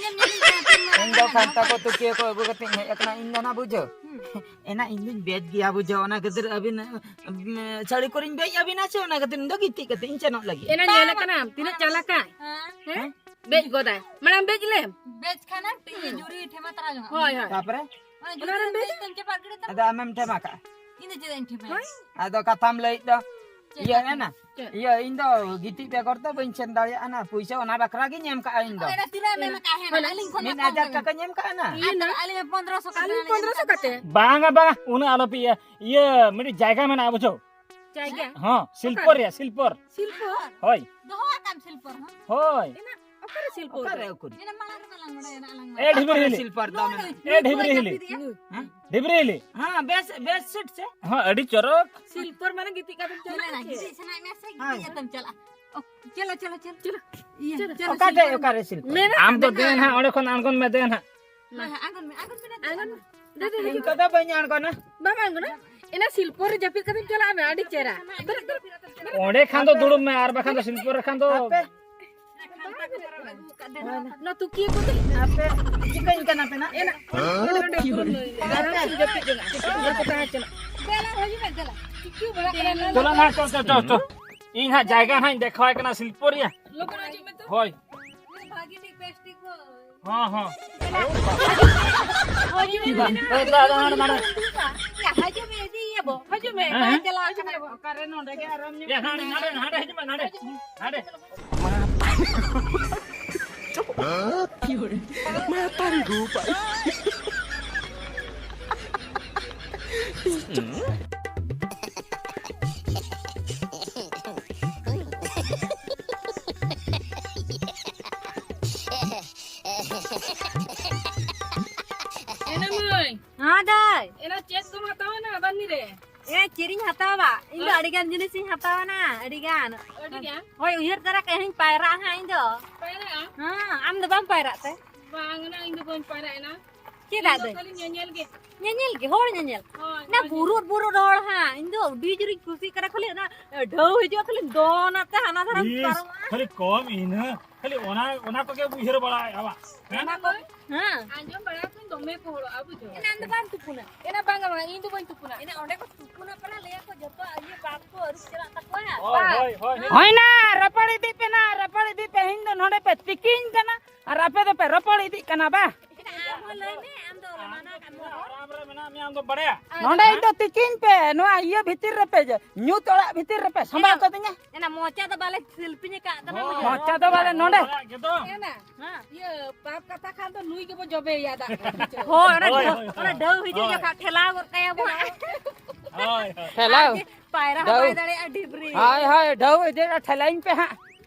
ᱤᱧ ᱫᱚ ᱠᱟᱱᱛᱟ ᱠᱚ ᱛᱩᱠᱤᱭᱟᱹ ᱠᱚ ᱟᱹᱜᱩ ᱠᱟᱛᱮ ᱤᱧ ᱦᱮᱡ ᱟᱠᱟᱱᱟ, ᱤᱧ ᱫᱚ ᱱᱟ ᱵᱩᱡᱷᱟᱹᱣ᱾ ᱦᱩᱸ᱾ ᱮᱱᱟ ᱤᱧ ᱫᱩᱧ ᱵᱮᱫ ᱜᱮᱭᱟ, ᱵᱩᱡᱷᱟᱹᱣ, ᱚᱱᱟ ᱠᱷᱟᱹᱛᱤᱨ ᱟᱹᱵᱤᱱ, ᱩᱢ, ᱥᱟᱹᱲᱤ ᱠᱚᱨᱮᱧ ᱵᱮᱡ ᱟᱹᱵᱤᱱᱟ ᱥᱮ, ᱚᱱᱟ ᱠᱷᱟᱹᱛᱤᱨ ᱤᱧ ᱫᱚ ᱜᱤᱛᱤᱡ ᱠᱟᱛᱮ ᱤᱧ ᱥᱮᱱᱚᱜ ᱞᱟᱹᱜᱤᱫ᱾ ᱮᱱᱟ ᱧᱮᱞ ᱟᱠᱟᱱᱟᱢ, ᱛᱤᱱᱟᱹᱜ ᱪᱟᱞᱟᱠᱟᱭ? ᱦᱮᱸ? ᱦᱮᱸ? ᱵᱮᱡ ᱜᱚᱫᱟᱭ᱾ ᱢᱟᱲᱟᱝ ᱵᱮᱡ ᱞᱮᱢ᱾ ᱵᱮᱡ ᱠᱷᱟᱱᱮᱢ ᱛᱤ ᱡᱩᱨᱤ ᱴᱷᱮᱢᱟ ᱛᱟᱨᱟ ᱡᱚᱝᱟ᱾ ᱦᱳᱭ, ᱦᱳᱭ᱾ ᱛᱟᱯᱚᱨᱮ? ᱚᱱᱟ ᱡᱩᱨᱤ ᱚᱱᱟ ᱨᱮᱢ ᱨᱮᱢ ᱵᱮᱡ ᱵᱮᱡ ᱛᱮᱢ ᱪᱟᱯᱟᱫ ᱜᱤᱰᱤ ᱛᱟᱢᱟ᱾ ᱟᱫᱚ ᱟᱢᱮᱢ ᱴᱷᱮᱢᱟ ᱠᱟᱜᱼᱟ᱾ ᱤᱧ ᱫᱚ ᱪᱮᱫᱟᱜ ᱤᱧ ᱴᱷᱮᱢᱟᱭᱟ? ᱦᱳᱭ᱾ ᱟᱫᱚ ᱠᱟᱛᱷᱟᱢ ᱞᱟᱹᱭᱮᱫ ᱫᱚ᱾ ᱪᱮᱫ ᱤᱭᱟᱹ ᱠᱟᱛᱷᱟ? ᱮᱱᱟ? ᱪᱮᱫ? ᱤᱭᱟᱹ, ᱤᱧ ᱫᱚ ᱜᱤᱛᱤᱡ ᱵᱮᱜᱚᱨ ᱫᱚ ᱵᱟᱹᱧ ᱥᱮᱱ ᱫᱟᱲᱮᱭᱟᱜᱼᱟ ᱱᱟ᱾ ᱯᱩᱭᱥᱟᱹ ᱚᱱᱟ ᱵᱟᱠᱷᱨᱟ ᱜᱤᱧ ᱮᱢ ᱠᱟᱜᱼᱟ ᱤᱧ ᱫᱚ᱾ ᱚᱱᱟ ᱛᱤᱱᱟᱹᱜ ᱮᱢ ᱮᱢ ᱠᱟᱜᱼᱟ? ᱦᱮᱸ, ᱦᱳᱭ᱾ ᱟᱹᱞᱤᱧ ᱠᱷᱚᱱ ᱢᱤᱫ ᱦᱟᱡᱟᱨ ᱴᱟᱠᱟᱧ ᱮᱢ ᱠᱟᱜᱼᱟ ᱱᱟ᱾ ᱟᱹᱞᱤᱧ, ᱟᱹᱞᱤᱧ ᱯᱚᱱᱫᱽᱨᱚᱥᱚ ᱠᱟᱛᱮ ᱟᱹᱞᱤᱧ ᱟᱹᱞᱤᱧ ᱯᱚᱱᱫᱽᱨᱚᱥᱚ ᱠᱟᱛᱮ᱾ ᱵᱟᱝᱟ, ᱵᱟᱝᱟ, ᱩᱱᱟᱹᱜ ᱟᱞᱚᱯᱮ ᱤᱭᱟᱹ᱾ ᱤᱭᱟᱹ, ᱢᱤᱫᱴᱤᱡ ᱡᱟᱭᱜᱟ ᱢᱮᱱᱟᱜᱼᱟ, ᱵᱩᱡᱷᱟᱹᱣ? ᱡᱟᱭᱜᱟ? ᱦᱚᱸ, ᱥᱤᱞᱯᱚᱨ ᱚᱠᱟᱨᱮ? ᱨᱮᱭᱟᱜ, ᱥᱤᱞᱯᱚᱨ᱾ ᱥᱤᱞᱯᱚᱨ? ᱦᱳᱭ᱾ ᱫᱚᱦᱚ ᱟᱠᱟᱫ ᱥᱤᱞᱯᱚᱨ ᱦᱚᱸ? ᱦᱳᱭ᱾ ᱮᱱᱟ, ᱚᱠᱟᱨᱮ ᱥᱤᱞᱯᱚᱨ ᱚᱠᱟᱨᱮ ᱫᱚ? ᱩᱠᱩᱨ? ᱮᱱᱟ ᱢᱟᱲᱟᱝ ᱨᱮ ᱛᱟᱞᱟᱝ ᱵᱟᱲᱟᱭ ᱮᱱᱟ, ᱟᱞᱟᱝ ᱢᱟ᱾ ᱮ ᱰᱷᱤᱵᱽᱨᱤ ᱦᱤᱞᱤ᱾ ᱥᱤᱞᱯᱚᱨ ᱫᱚ ᱢᱮᱱᱟᱜᱼᱟ᱾ ᱮ ᱰᱷᱤᱵᱽᱨᱤ ᱦᱤᱞᱤ᱾ ᱦᱮᱸ? ᱰᱷᱤᱵᱽᱨᱤ ᱦᱤᱞᱤ᱾ ᱦᱮᱸ, ᱵᱮᱥ, ᱵᱮᱥ ᱥᱤᱴ ᱥᱮ? ᱦᱚᱸ, ᱟᱹᱰᱤ ᱪᱚᱨᱚᱠ᱾ ᱥᱤᱞᱯᱚᱨ ᱢᱟᱱᱮ ᱜᱤᱛᱤᱡ ᱠᱟᱛᱮᱢ ᱪᱟᱞᱟᱜᱼᱟ ᱪᱮ? ᱜᱤᱛᱤᱡ ᱥᱟᱱᱟᱭᱮᱫ ᱢᱮᱭᱟ ᱥᱮ ᱦᱳᱭ᱾ ᱜᱤᱛᱤᱡ ᱠᱟᱛᱮᱢ ᱪᱟᱞᱟᱜᱼᱟ? ᱚ, ᱪᱚᱞᱚ, ᱪᱚᱞᱚ, ᱪᱚᱞᱚ᱾ ᱪᱚᱞᱚ᱾ ᱤᱭᱟᱹ, ᱪᱚᱞᱚ, ᱪᱚᱞᱚ, ᱚᱠᱟ ᱴᱷᱮᱡ, ᱥᱤᱞᱯᱚᱨ᱾ ᱚᱠᱟᱨᱮ ᱥᱤᱞᱯᱚᱨ? ᱢᱮᱱᱟᱜ ᱟᱢ ᱫᱚ ᱢᱮᱱᱟᱜᱼᱟ᱾ ᱫᱮᱱ ᱦᱟᱸᱜ, ᱚᱸᱰᱮ ᱠᱷᱚᱱ ᱟᱬᱜᱚᱱ ᱢᱮ, ᱫᱮᱱ ᱦᱟᱸᱜ᱾ ᱦᱳᱭ, ᱦᱳᱭ, ᱟᱬᱜᱚᱱ ᱢᱮ, ᱟᱬᱜᱚᱱ ᱢᱮ, ᱟᱬᱜᱚᱱ ᱢᱮ᱾ ᱫᱮ, ᱫᱮ, ᱤᱧ ᱠᱚᱫᱚ ᱵᱟᱹᱧ ᱟᱬᱜᱚᱱᱟ᱾ ᱵᱟᱢ ᱟᱬᱜᱚᱱᱟ? ᱮᱱᱟ ᱥᱤᱞᱯᱚᱨ ᱨᱮ ᱡᱟᱹᱯᱤᱫ ᱠᱟᱛᱮᱢ ᱪᱟᱞᱟᱜᱼᱟ ᱢᱮ, ᱟᱹᱰᱤ ᱪᱮᱦᱨᱟ᱾ ᱵᱮᱨᱮᱫ, ᱵᱮᱨᱮᱫ, ᱵᱮᱨᱮᱫ᱾ ᱚᱸᱰᱮ ᱠᱷᱟᱱ ᱫᱚ ᱫᱩᱲᱩᱵ ᱢᱮ, ᱟᱨ ᱵᱟᱠᱷᱟᱱ ᱫᱚ ᱥᱤᱞᱯᱚᱨ ᱨᱮ ᱠᱷᱟᱱ ᱫᱚ ᱟᱯᱮ᱾ ᱱᱚᱣᱟ ᱛᱩᱠᱤ ᱠᱚᱛᱮ᱾ ᱟᱯᱮ ᱪᱤᱠᱟᱹᱧ ᱠᱟᱱᱟ ᱯᱮ ᱱᱟ? ᱮᱱᱟ᱾ ᱚᱸᱰᱮ ᱫᱩᱲᱩᱵ ᱢᱮ᱾ ᱟᱨᱟᱢ ᱥᱮ ᱡᱟᱹᱯᱤᱫ ᱡᱚᱝᱟ᱾ ᱪᱤᱠᱟᱹ ᱵᱟᱲᱟ ᱠᱟᱱᱟ ᱞᱮ᱾ ᱪᱚᱞᱚ ᱱᱟ, ᱪᱚ, ᱪᱚ, ᱪᱚ, ᱪᱚ᱾ ᱤᱧ ᱦᱟᱸᱜ ᱡᱟᱭᱜᱟ ᱦᱟᱸᱜ ᱤᱧ ᱫᱮᱠᱷᱟᱣᱟᱭ ᱠᱟᱱᱟ ᱥᱤᱞᱯᱚᱨ ᱨᱮᱭᱟᱜ᱾ ᱞᱚᱜᱚᱱ ᱦᱤᱡᱩᱜ ᱢᱮ ᱛᱚ᱾ ᱦᱳᱭ᱾ ᱵᱷᱟᱜᱤ ᱴᱷᱤᱠ, ᱵᱮᱥ ᱴᱷᱤᱠ ᱦᱳᱭ᱾ ᱦᱚᱸ, ᱦᱚᱸ᱾ ᱦᱤᱡᱩᱜ ᱢᱮ᱾ ᱦᱳᱭ, ᱫᱟ, ᱫᱟ, ᱱᱟᱰᱮ, ᱱᱟᱰᱮ᱾ ᱭᱟ, ᱦᱤᱡᱩᱜ ᱢᱮ, ᱤᱫᱤᱭᱮᱭᱟ ᱵᱚ᱾ ᱦᱤᱡᱩᱜ ᱢᱮ, ᱦᱮᱸ, ᱵᱟᱭ ᱦᱮᱸ᱾ ᱪᱟᱞᱟᱣ ᱠᱟᱱᱟ ᱵᱚ᱾ ᱚᱠᱟᱨᱮ ᱱᱚᱰᱮ ᱜᱮ ᱟᱨᱟᱢ ᱧᱚᱜ ᱭᱟ, ᱱᱟᱰᱮ, ᱠᱟᱱᱟ᱾ ᱱᱟᱰᱮ, ᱱᱟᱰᱮ ᱦᱤᱡᱩᱜ ᱢᱮ, ᱱᱟᱰᱮ᱾ ᱱᱟᱰᱮ᱾ ᱮᱱᱟ ᱢᱟᱹᱭ᱾ ᱦᱮᱸ ᱫᱟᱹᱭ᱾ ᱮᱱᱟ ᱪᱮᱫ ᱠᱚᱢ ᱦᱟᱛᱟᱣᱟ ᱱᱟ ᱵᱟᱹᱱᱤ ᱨᱮ? ᱮ, ᱪᱮᱫ ᱤᱧ ᱦᱟᱛᱟᱣᱟ? ᱤᱧ ᱫᱚ ᱦᱮᱸ? ᱟᱹᱰᱤ ᱜᱟᱱ ᱡᱤᱱᱤᱥ ᱤᱧ ᱦᱟᱛᱟᱣᱟ ᱱᱟ, ᱟᱹᱰᱤ ᱜᱟᱱ᱾ ᱟᱹᱰᱤ ᱜᱟᱱ? ᱦᱳᱭ, ᱩᱭᱦᱟᱹᱨ ᱫᱷᱟᱨᱟ ᱠᱟᱜ ᱟᱹᱧ ᱯᱟᱭᱨᱟᱜ ᱦᱟᱸᱜ ᱤᱧ ᱫᱚ᱾ ᱯᱟᱭᱨᱟᱜᱼᱟ? ᱦᱮᱸ, ᱟᱢ ᱫᱚ ᱵᱟᱢ ᱯᱟᱭᱨᱟᱜ ᱛᱮ? ᱵᱟᱝ ᱱᱟ, ᱤᱧ ᱫᱚ ᱵᱟᱹᱧ ᱯᱟᱭᱨᱟᱜ ᱮᱱᱟ᱾ ᱪᱮᱫᱟᱜ ᱫᱟᱹᱭ? ᱠᱷᱟᱹᱞᱤ ᱧᱮᱧᱮᱞ ᱜᱮ᱾ ᱧᱮᱧᱮᱞ ᱜᱮ, ᱦᱚᱲ ᱧᱮᱧᱮᱞ᱾ ᱦᱳᱭ, ᱚᱱᱟ ᱦᱳᱭ, ᱵᱩᱨᱩᱫ ᱵᱩᱨᱩᱫ ᱦᱚᱲ ᱦᱟᱸ, ᱤᱧ ᱫᱚ ᱟᱹᱰᱤ ᱡᱳᱨᱤᱧ ᱠᱩᱥᱤᱜ ᱠᱟᱱᱟ᱾ ᱠᱷᱟᱹᱞᱤ ᱚᱱᱟ ᱰᱷᱟᱹᱣ ᱦᱤᱡᱩᱜᱼᱟ, ᱠᱷᱟᱹᱞᱤ ᱫᱚᱱ ᱟᱛᱮ ᱦᱟᱱᱟ ᱫᱷᱟᱨᱮᱢ ᱤᱥ, ᱯᱟᱨᱚᱢᱚᱜᱼᱟ᱾ ᱠᱷᱟᱹᱞᱤ ᱠᱚᱢ ᱤᱱᱟᱹ, ᱠᱷᱟᱹᱞᱤ ᱚᱱᱟ, ᱚᱱᱟ ᱠᱚᱜᱮ ᱩᱭᱦᱟᱹᱨ ᱵᱟᱲᱟᱭᱟ ᱵᱟ᱾ ᱦᱮᱸ? ᱚᱱᱟ ᱠᱚ, ᱦᱮᱸ᱾ ᱟᱸᱡᱚᱢ ᱵᱟᱲᱟ ᱠᱟᱹᱧ ᱫᱚᱢᱮ ᱠᱚ ᱦᱚᱲᱚᱜᱼᱟ, ᱵᱩᱡᱷᱟᱹᱣ᱾ ᱮᱱᱟ ᱟᱢ ᱫᱚ ᱵᱟᱢ ᱛᱩᱯᱩᱱᱟ? ᱮᱱᱟ ᱵᱟᱝᱟ, ᱵᱟᱝᱟ, ᱤᱧ ᱫᱚ ᱵᱟᱹᱧ ᱛᱩᱯᱩᱱᱟ᱾ ᱮᱱᱟ ᱚᱸᱰᱮ ᱠᱚ ᱛᱩᱯᱩᱱᱟ ᱯᱟᱲᱟ, ᱞᱟᱹᱭᱟ ᱠᱚ ᱡᱚᱛᱚ ᱤᱭᱟᱹ ᱯᱟᱯ ᱠᱚ ᱟᱹᱨᱩᱵ ᱪᱟᱞᱟᱜ ᱛᱟᱠᱚᱣᱟ᱾ ᱦᱳᱭ, ᱦᱳᱭ, ᱦᱳᱭ, ᱦᱳᱭ᱾ ᱦᱳᱭ ᱱᱟ, ᱨᱚᱯᱚᱲ ᱤᱫᱤᱜ ᱯᱮ ᱱᱟ, ᱨᱚᱯᱚᱲ ᱤᱫᱤᱜ ᱯᱮ᱾ ᱤᱧ ᱫᱚ ᱱᱚᱰᱮ ᱯᱮ ᱛᱤᱠᱤᱧ ᱠᱟᱱᱟ ᱟᱨ ᱟᱯᱮ ᱫᱚᱯᱮ ᱨᱚᱯᱚᱲ ᱤᱫᱤᱜ ᱠᱟᱱᱟ ᱵᱟ? ᱮᱱᱟ ᱟᱢ ᱦᱚᱸ ᱞᱟᱹᱭ ᱢᱮ, ᱟᱢ ᱫᱚ ᱢᱟᱱᱟ ᱠᱟᱜ ᱢᱮ᱾ ᱟᱨᱟᱢ ᱨᱮ ᱢᱮᱱᱟᱜ ᱢᱮᱭᱟ, ᱟᱢ ᱫᱚᱢ ᱵᱟᱲᱟᱭᱟ? ᱱᱚᱰᱮ ᱤᱧ ᱫᱚ ᱛᱤᱠᱤᱧ ᱯᱮ, ᱱᱚᱣᱟ ᱤᱭᱟᱹ ᱵᱷᱤᱛᱤᱨ ᱨᱮᱯᱮ, ᱧᱩᱛ ᱚᱲᱟᱜ ᱵᱷᱤᱛᱤᱨ ᱨᱮᱯᱮ ᱥᱟᱢᱵᱟᱣ ᱮᱱᱟ, ᱠᱟᱫᱤᱧᱟ᱾ ᱮᱱᱟ ᱢᱚᱪᱟ ᱫᱚ ᱵᱟᱞᱮ ᱥᱤᱞᱯᱤᱧ ᱟᱠᱟᱫ ᱛᱟᱢᱟ, ᱦᱳᱭ᱾ ᱵᱩᱡᱷᱟᱹᱣ᱾ ᱢᱚᱪᱟ ᱫᱚ ᱵᱟᱞᱮ ᱱᱚᱰᱮ᱾ ᱚᱲᱟᱜ ᱜᱮᱫᱚ᱾ ᱮᱱᱟ, ᱦᱮᱸ᱾ ᱤᱭᱟᱹ, ᱯᱟᱯ ᱠᱟᱛᱷᱟ ᱠᱷᱟᱱ ᱫᱚ ᱱᱩᱭ ᱜᱮᱵᱚ ᱡᱚᱵᱮᱭᱟ ᱫᱟᱜ ᱨᱮ, ᱵᱩᱡᱷᱟᱹᱣ᱾ ᱦᱳᱭ, ᱚᱱᱟ ᱦᱳᱭ, ᱰᱷᱟᱹᱣ, ᱦᱳᱭ, ᱚᱱᱟ ᱰᱷᱟᱹᱣ ᱦᱤᱡᱩᱜ ᱦᱳᱭ᱾ ᱡᱚᱠᱷᱟ ᱴᱷᱮᱞᱟᱣ ᱜᱚᱫ ᱠᱟᱭᱟ ᱵᱚ᱾ ᱦᱳᱭ, ᱦᱳᱭ᱾ ᱴᱷᱮᱞᱟᱣ᱾ ᱟᱨ ᱡᱮ ᱯᱟᱭᱨᱟ ᱦᱚᱸ ᱰᱷᱟᱹᱣ᱾ ᱵᱟᱭ ᱫᱟᱲᱮᱭᱟᱜᱼᱟ, ᱰᱤᱵᱨᱤ᱾ ᱦᱳᱭ, ᱦᱳᱭ, ᱰᱷᱟᱹᱣ ᱤᱫᱤ ᱨᱮ ᱴᱷᱮᱞᱟᱧ ᱯᱮ ᱦᱟᱸᱜ᱾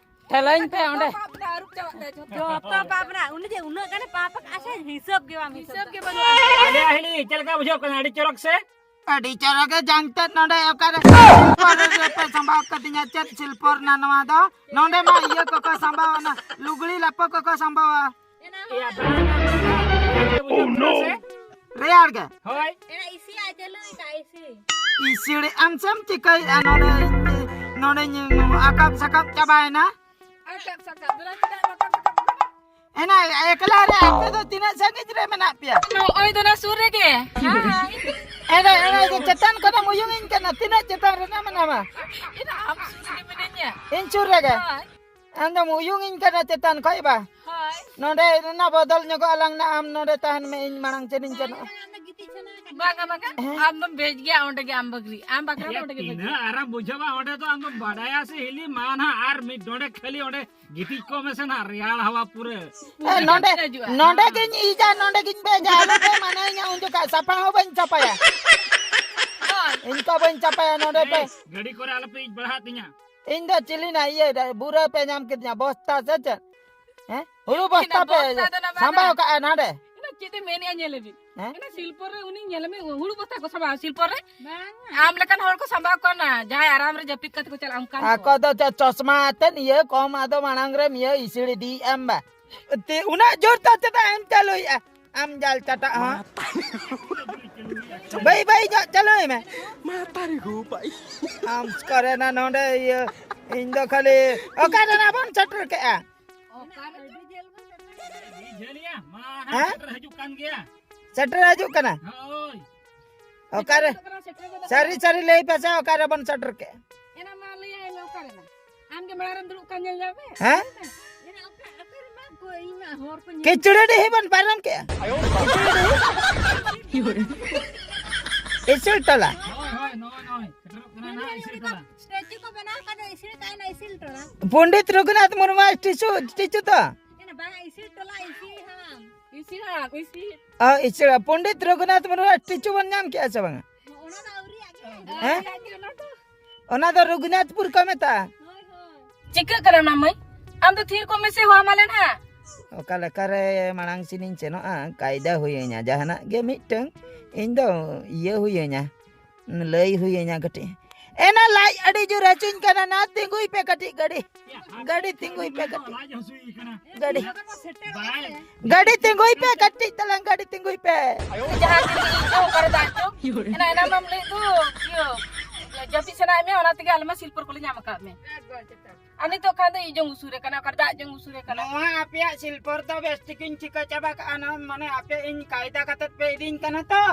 ᱴᱷᱮᱞᱟᱧ ᱯᱮ ᱚᱸᱰᱮ᱾ ᱡᱚᱛᱚ ᱯᱟᱯ ᱨᱮᱱᱟᱜ ᱟᱹᱨᱩᱵ ᱪᱟᱵᱟᱜ ᱛᱟᱭᱟ, ᱡᱚᱛᱚ᱾ ᱡᱚᱛᱚ ᱯᱟᱯ ᱨᱮᱱᱟᱜ, ᱩᱱᱤ ᱡᱮ ᱩᱱᱟᱹᱜ ᱜᱟᱱᱮ ᱯᱟᱯ ᱟᱠᱟᱫ ᱥᱮ, ᱦᱤᱥᱟᱹᱵ ᱜᱮ ᱵᱟᱝ ᱦᱤᱥᱟᱹᱵ᱾ ᱦᱤᱥᱟᱹᱵ ᱜᱮ ᱵᱟᱹᱱᱩᱜᱼᱟ᱾ ᱟᱞᱮᱭᱟᱜ ᱦᱤᱞᱤ, ᱪᱮᱫ ᱞᱮᱠᱟ ᱵᱩᱡᱷᱟᱹᱜ ᱠᱟᱱᱟ? ᱟᱹᱰᱤ ᱪᱚᱨᱚᱠ ᱥᱮ? ᱟᱹᱰᱤ ᱪᱚᱨᱚᱠ ᱜᱮ ᱡᱟᱝ ᱛᱮᱫ ᱱᱚᱰᱮ ᱚᱠᱟᱨᱮ ᱥᱤᱞᱯᱚᱨ ᱨᱮᱯᱮ ᱥᱟᱢᱵᱟᱣ ᱠᱟᱫᱤᱧᱟ? ᱪᱮᱫ ᱥᱤᱞᱯᱚᱨ ᱨᱮᱱᱟᱜ ᱱᱚᱣᱟ ᱫᱚ? ᱱᱚᱰᱮ ᱢᱟ ᱤᱭᱟᱹ ᱠᱚᱠᱚ ᱥᱟᱢᱵᱟᱣᱟ, ᱚᱱᱟ ᱞᱩᱜᱽᱲᱤ ᱞᱟᱯᱚ ᱠᱚᱠᱚ ᱥᱟᱢᱵᱟᱣᱟ᱾ ᱮᱱᱟ ᱦᱚᱸ᱾ ᱨᱮᱭᱟᱲ ᱜᱮ᱾ ᱦᱳᱭ᱾ ᱮᱱᱟ ᱤᱥᱤ ᱟᱭ ᱪᱟᱹᱞᱩᱭ ᱠᱟᱜ ᱤᱥᱤ᱾ ᱤᱥᱤᱲᱤ ᱟᱢ ᱪᱮᱢ ᱪᱤᱠᱟᱹᱭᱮᱫᱼᱟ ᱱᱚᱰᱮ? ᱱᱚᱰᱮᱧ ᱟᱠᱟᱵ ᱥᱟᱠᱟᱵ ᱪᱟᱵᱟᱭᱮᱱᱟ᱾ ᱟᱠᱟᱵ ᱥᱟᱠᱟᱵ ᱫᱚ ᱪᱮᱫᱟᱜ ᱵᱟᱠᱟᱵ ᱥᱟᱠᱟᱵ ᱠᱟᱱᱟ? ᱮᱱᱟ ᱮᱠᱞᱟ ᱨᱮ ᱟᱯᱮ ᱫᱚ ᱛᱤᱱᱟᱹᱜ ᱥᱟᱺᱜᱤᱧ ᱨᱮ ᱢᱮᱱᱟᱜ ᱯᱮᱭᱟ? ᱱᱚᱜᱼᱚᱭ ᱫᱚ ᱱᱟ ᱥᱩᱨ ᱨᱮᱜᱮ᱾ ᱦᱮᱸ᱾ ᱮᱱᱟ, ᱮᱱᱟ ᱪᱮᱛᱟᱱ ᱠᱷᱚᱱᱮᱢ ᱩᱭᱩᱝ ᱤᱧ ᱠᱟᱱᱟ, ᱛᱤᱱᱟᱹᱜ ᱪᱮᱛᱟᱱ ᱨᱮ ᱢᱮᱱᱟᱢᱟ? ᱮᱱᱟ ᱟᱢ ᱥᱩᱨ ᱨᱮᱜᱮ ᱢᱤᱱᱟᱹᱧᱟ᱾ ᱤᱧ ᱥᱩᱨ ᱨᱮᱜᱮ? ᱦᱳᱭ᱾ ᱟᱢ ᱫᱚᱢ ᱩᱭᱩᱝ ᱤᱧ ᱠᱟᱱᱟ ᱪᱮᱛᱟᱱ ᱠᱷᱚᱡ ᱵᱟ? ᱦᱳᱭ᱾ ᱱᱚᱰᱮ ᱨᱮᱱᱟᱜ ᱵᱚᱫᱚᱞ ᱧᱚᱜᱚᱜ ᱟᱞᱟᱝ ᱱᱟ, ᱟᱢ ᱱᱚᱰᱮ ᱛᱟᱦᱮᱱ ᱢᱮ, ᱤᱧ ᱢᱟᱲᱟᱝ ᱥᱮᱫ ᱤᱧ ᱥᱮᱱᱚᱜᱼᱟ᱾ ᱵᱟᱝᱟ, ᱵᱟᱝᱟ᱾ ᱦᱮᱸ? ᱟᱢ ᱫᱚᱢ ᱵᱮᱥ ᱜᱮᱭᱟ, ᱚᱸᱰᱮ ᱜᱮ ᱟᱢ ᱵᱟᱠᱷᱨᱤ, ᱟᱢ ᱵᱟᱠᱷᱨᱟ ᱫᱚ ᱚᱸᱰᱮ ᱜᱮ ᱵᱷᱟᱹᱜᱤ᱾ ᱛᱤᱱᱟᱹᱜ ᱟᱨᱟᱢ ᱵᱩᱡᱷᱟᱹᱣᱟ ᱚᱸᱰᱮ ᱫᱚ, ᱟᱢ ᱫᱚᱢ ᱵᱟᱰᱟᱭᱟ ᱥᱮ ᱦᱤᱞᱤ ᱢᱟ ᱱᱟᱦᱟᱜ, ᱟᱨ ᱢᱤᱫ ᱰᱚᱸᱰᱮ ᱠᱷᱟᱹᱞᱤ ᱚᱸᱰᱮ ᱜᱤᱛᱤᱡ ᱠᱚᱜ ᱢᱮᱥᱮ ᱱᱟᱦᱟᱜ, ᱨᱮᱭᱟᱲ ᱦᱟᱣᱟ ᱯᱩᱨᱟᱹ᱾ ᱮ, ᱱᱚᱰᱮ, ᱦᱤᱡᱩᱜᱼᱟ᱾ ᱱᱚᱰᱮ ᱜᱤᱧ ᱤᱡᱟ, ᱱᱚᱰᱮ ᱜᱤᱧ ᱵᱮᱡᱟ, ᱟᱞᱚ ᱯᱮ ᱢᱟᱱᱟᱧᱟ ᱩᱱ ᱡᱚᱠᱷᱟᱡ, ᱥᱟᱯᱷᱟ ᱦᱚᱸ ᱵᱟᱹᱧ ᱥᱟᱯᱷᱟᱭᱟ᱾ ᱦᱳᱭ᱾ ᱤᱧ ᱠᱚ ᱵᱟᱹᱧ ᱥᱟᱯᱷᱟᱭᱟ ᱱᱚᱰᱮ ᱯᱮ᱾ ᱮᱭ, ᱜᱟᱹᱰᱤ ᱠᱚᱨᱮ ᱟᱞᱚ ᱯᱮ ᱤᱡ ᱵᱟᱲᱦᱟᱜ ᱛᱤᱧᱟ᱾ ᱤᱧ ᱫᱚ ᱪᱤᱞᱤ ᱱᱟ ᱤᱭᱟᱹ ᱨᱮ, ᱵᱩᱨᱟᱹ ᱯᱮ ᱧᱟᱢ ᱠᱤᱫᱤᱧᱟ, ᱵᱚᱥᱛᱟ ᱥᱮ ᱪᱮᱫ? ᱦᱮᱸ? ᱦᱩᱲᱩ ᱤᱧ ᱵᱚᱥᱛᱟ ᱫᱚ ᱯᱮ ᱵᱚᱥᱛᱟ ᱫᱚ ᱱᱟ ᱵᱟᱝᱟ᱾ ᱥᱟᱢᱵᱟᱣ ᱠᱟᱜᱼᱟ ᱱᱟᱰᱮ? ᱤᱧ ᱫᱚ ᱪᱮᱫ ᱮᱢ ᱢᱮᱱᱮᱜᱼᱟ, ᱧᱮᱞ ᱢᱮ᱾ ᱦᱮᱸ? ᱚᱱᱟ ᱥᱤᱞᱯᱚᱨ ᱨᱮ ᱩᱱᱤ ᱧᱮᱞ ᱢᱮ, ᱦᱩᱲᱩ ᱵᱚᱥᱛᱟ ᱠᱚ ᱥᱟᱢᱵᱟᱣᱟ ᱥᱤᱞᱯᱚᱨ ᱨᱮ? ᱵᱟᱝᱟ᱾ ᱟᱢ ᱞᱮᱠᱟᱱ ᱦᱚᱲ ᱠᱚ ᱥᱟᱢᱵᱟᱣ ᱠᱚᱣᱟ ᱱᱟ, ᱡᱟᱦᱟᱸᱭ ᱟᱨᱟᱢ ᱨᱮ ᱡᱟᱹᱯᱤᱫ ᱠᱟᱛᱮ ᱠᱚ ᱪᱟᱞᱟᱜᱼᱟ, ᱚᱱᱠᱟᱱ ᱠᱚ᱾ ᱟᱠᱚ ᱫᱚ ᱪᱚ-, ᱪᱚᱥᱢᱟ ᱟᱛᱮᱫ ᱤᱭᱟᱹ ᱠᱚᱢ, ᱟᱫᱚ ᱢᱟᱲᱟᱝ ᱨᱮᱢ ᱤᱭᱟᱹ ᱤᱥᱤᱲ ᱤᱫᱤᱭᱮᱫ ᱟᱢ ᱵᱟ᱾ ᱛᱮ, ᱩᱱᱟᱹᱜ ᱡᱳᱨ ᱫᱚ ᱪᱮᱫᱟᱜ ᱮᱢ ᱪᱟᱹᱞᱩᱭᱮᱫᱼᱟ? ᱟᱢ ᱡᱟᱞ ᱪᱟᱴᱟᱜ ᱦᱚᱸ᱾ ᱵᱟᱹᱭ ᱵᱟᱹᱭ ᱧᱚᱜ ᱪᱟᱹᱞᱩᱭ ᱢᱮ᱾ ᱢᱟᱛᱟᱨᱤ ᱜᱳ ᱵᱟᱹᱭ᱾ ᱟᱢ ᱥᱠᱚᱨᱮᱱᱟ ᱱᱚᱰᱮ ᱤᱭᱟᱹ, ᱤᱧ ᱫᱚ ᱠᱷᱟᱹᱞᱤ ᱚᱠᱟ ᱨᱮᱱᱟᱜ ᱵᱚᱱ ᱥᱮᱴᱮᱨ ᱠᱮᱜᱼᱟ? ᱦᱮᱸ? ᱥᱮᱴᱮᱨ ᱦᱤᱡᱩᱜ ᱠᱟᱱᱟ᱾ ᱦᱳᱭ᱾ ᱚᱠᱟᱨᱮ? ᱥᱟᱹᱨᱤ ᱥᱟᱹᱨᱤ ᱞᱟᱹᱭ ᱯᱮᱥᱮ, ᱚᱠᱟᱨᱮ ᱵᱚᱱ ᱥᱮᱴᱮᱨ ᱠᱮᱜᱼᱟ? ᱮᱱᱟ ᱢᱟ ᱞᱟᱹᱭ ᱟᱭ ᱢᱮ ᱚᱠᱟᱨᱮ ᱱᱟ? ᱟᱢ ᱜᱮ ᱢᱟᱲᱟᱝ ᱨᱮᱢ ᱫᱩᱲᱩᱵ ᱠᱟᱱ ᱧᱮᱞ ᱧᱟᱢ ᱢᱮ᱾ ᱦᱮᱸ? ᱮᱱᱟ ᱚᱠᱟ, ᱚᱠᱟᱨᱮ ᱢᱟ ᱠᱚ, ᱤᱧ ᱢᱟ ᱦᱚᱲ ᱠᱚ ᱧᱮᱞ ᱠᱤᱪᱲᱟᱹ ᱰᱤᱦᱤ ᱵᱚᱱ ᱯᱟᱨᱚᱢ ᱠᱮᱜᱼᱟ᱾ ᱤᱥᱤᱞ ᱴᱚᱞᱟ᱾ ᱦᱳᱭ, ᱦᱳᱭ, ᱱᱚᱜᱼᱚᱭ, ᱱᱚᱜᱼᱚᱭ᱾ ᱥᱮᱴᱮᱨᱚᱜ ᱠᱟᱱᱟ ᱱᱟᱦᱟᱜ ᱤᱥᱤᱞ ᱴᱚᱞᱟ᱾ ᱥᱴᱮᱪᱩ ᱠᱚ ᱵᱮᱱᱟᱣ ᱠᱟᱱ ᱫᱚ ᱤᱥᱤᱞ ᱠᱟᱭᱱᱟ ᱤᱥᱤᱞ ᱴᱚᱞᱟ᱾ ᱯᱚᱱᱰᱤᱛ ᱨᱚᱜᱷᱩᱱᱟᱛᱷ ᱢᱩᱨᱢᱩᱣᱟᱜ ᱥᱴᱮᱪᱩ, ᱥᱴᱮᱪᱩ ᱛᱚ? ᱮᱱᱟ ᱵᱟᱝᱟ, ᱤᱥᱤᱞ ᱴᱚᱞᱟ, ᱤᱥᱤᱞ ᱦᱟᱲᱟᱢ᱾ ᱤᱥᱤᱞ ᱦᱟᱲᱟᱢ, ᱤᱥᱤᱞ᱾ ᱚ, ᱤᱥᱤᱞ, ᱯᱚᱱᱰᱤᱛ ᱨᱚᱜᱷᱩᱱᱟᱛᱷ ᱢᱩᱨᱢᱩᱣᱟᱜ ᱥᱴᱮᱪᱩ ᱵᱚᱱ ᱧᱟᱢ ᱠᱮᱜᱼᱟ ᱥᱮ ᱵᱟᱝᱟ? ᱚᱱᱟ ᱫᱚ ᱟᱹᱣᱨᱤᱭᱟᱜ ᱜᱮ᱾ ᱦᱮᱸ? ᱟᱹᱣᱨᱤᱭᱟᱜ ᱜᱮ ᱚᱱᱟ ᱫᱚ᱾ ᱚᱱᱟ ᱫᱚ ᱨᱚᱜᱷᱩᱱᱟᱛᱷᱯᱩᱨ ᱠᱚ ᱢᱮᱛᱟᱜᱼᱟ᱾ ᱦᱳᱭ, ᱦᱳᱭ᱾ ᱪᱤᱠᱟᱹᱜ ᱠᱟᱱᱟ ᱚᱱᱟ ᱢᱟᱹᱭ? ᱟᱢ ᱫᱚ ᱛᱷᱤᱨ ᱠᱚᱜ ᱢᱮᱥᱮ, ᱦᱚᱦᱚ ᱟᱢᱟᱞᱮ ᱱᱟᱦᱟᱜ᱾ ᱚᱠᱟ ᱞᱮᱠᱟᱨᱮ ᱢᱟᱲᱟᱝ ᱥᱮᱱᱤᱧ ᱥᱮᱱᱚᱜᱼᱟ, ᱠᱟᱭᱫᱟ ᱦᱩᱭᱟᱹᱧᱟ, ᱡᱟᱦᱟᱱᱟᱜ ᱜᱮ ᱢᱤᱫᱴᱟᱝ ᱤᱧ ᱫᱚ ᱤᱭᱟᱹ ᱦᱩᱭᱟᱹᱧᱟ, ᱞᱟᱹᱭ ᱦᱩᱭᱟᱹᱧᱟ ᱠᱟᱹᱴᱤᱡ᱾ ᱮᱱᱟ ᱞᱟᱡ ᱟᱹᱰᱤ ᱡᱳᱨ ᱦᱟᱹᱥᱩᱧ ᱠᱟᱱᱟ, ᱱᱟ ᱛᱤᱸᱜᱩᱭ ᱯᱮ ᱠᱟᱹᱴᱤᱡ ᱜᱟᱹᱰᱤ, ᱜᱟᱹᱰᱤ ᱛᱤᱸᱜᱩᱭ ᱯᱮ ᱠᱟᱹᱴᱤᱡ, ᱜᱟᱹᱰᱤ, ᱜᱟᱹᱰᱤ ᱛᱤᱸᱜᱩᱭ ᱯᱮ ᱠᱟᱹᱴᱤᱡ ᱛᱟᱞᱟᱝ, ᱜᱟᱹᱰᱤ ᱛᱤᱸᱜᱩᱭ ᱯᱮ᱾ ᱡᱟᱦᱟᱸ ᱛᱤᱱᱟᱹᱜ ᱤᱧ ᱫᱚ ᱚᱠᱟᱨᱮ ᱫᱟᱜ ᱪᱚ? ᱮᱱᱟ, ᱮᱱᱟ ᱢᱟᱢ ᱞᱟᱹᱭᱮᱫ ᱫᱚ, ᱤᱭᱟᱹ, ᱡᱟᱹᱯᱤᱫ ᱥᱟᱱᱟᱭᱮᱫ ᱢᱮᱭᱟ, ᱚᱱᱟ ᱛᱮᱜᱮ ᱟᱞᱮ ᱢᱟ ᱥᱤᱞᱯᱚᱨ ᱠᱚᱞᱮ ᱧᱟᱢ ᱟᱠᱟᱫ ᱢᱮ᱾ ᱟᱨ ᱱᱤᱛᱚᱜ ᱠᱷᱟᱱ ᱫᱚ ᱤᱧ ᱡᱚᱝ ᱩᱥᱩᱨᱮ ᱠᱟᱱᱟ, ᱚᱠᱟᱨᱮ ᱫᱟᱜ ᱡᱚᱝ ᱩᱥᱩᱨᱮ ᱠᱟᱱᱟ᱾ ᱱᱚᱣᱟ ᱟᱯᱮᱭᱟᱜ ᱥᱤᱞᱯᱚᱨ ᱫᱚ ᱵᱮᱥ ᱴᱷᱤᱠᱤᱧ ᱴᱷᱤᱠᱟᱹ ᱪᱟᱵᱟ ᱠᱟᱜᱼᱟ, ᱱᱚᱣᱟ ᱢᱟᱱᱮ ᱟᱯᱮ ᱤᱧ ᱠᱟᱭᱫᱟ ᱠᱟᱛᱮᱫ ᱯᱮ ᱤᱫᱤᱧ ᱠᱟᱱᱟ ᱛᱚ?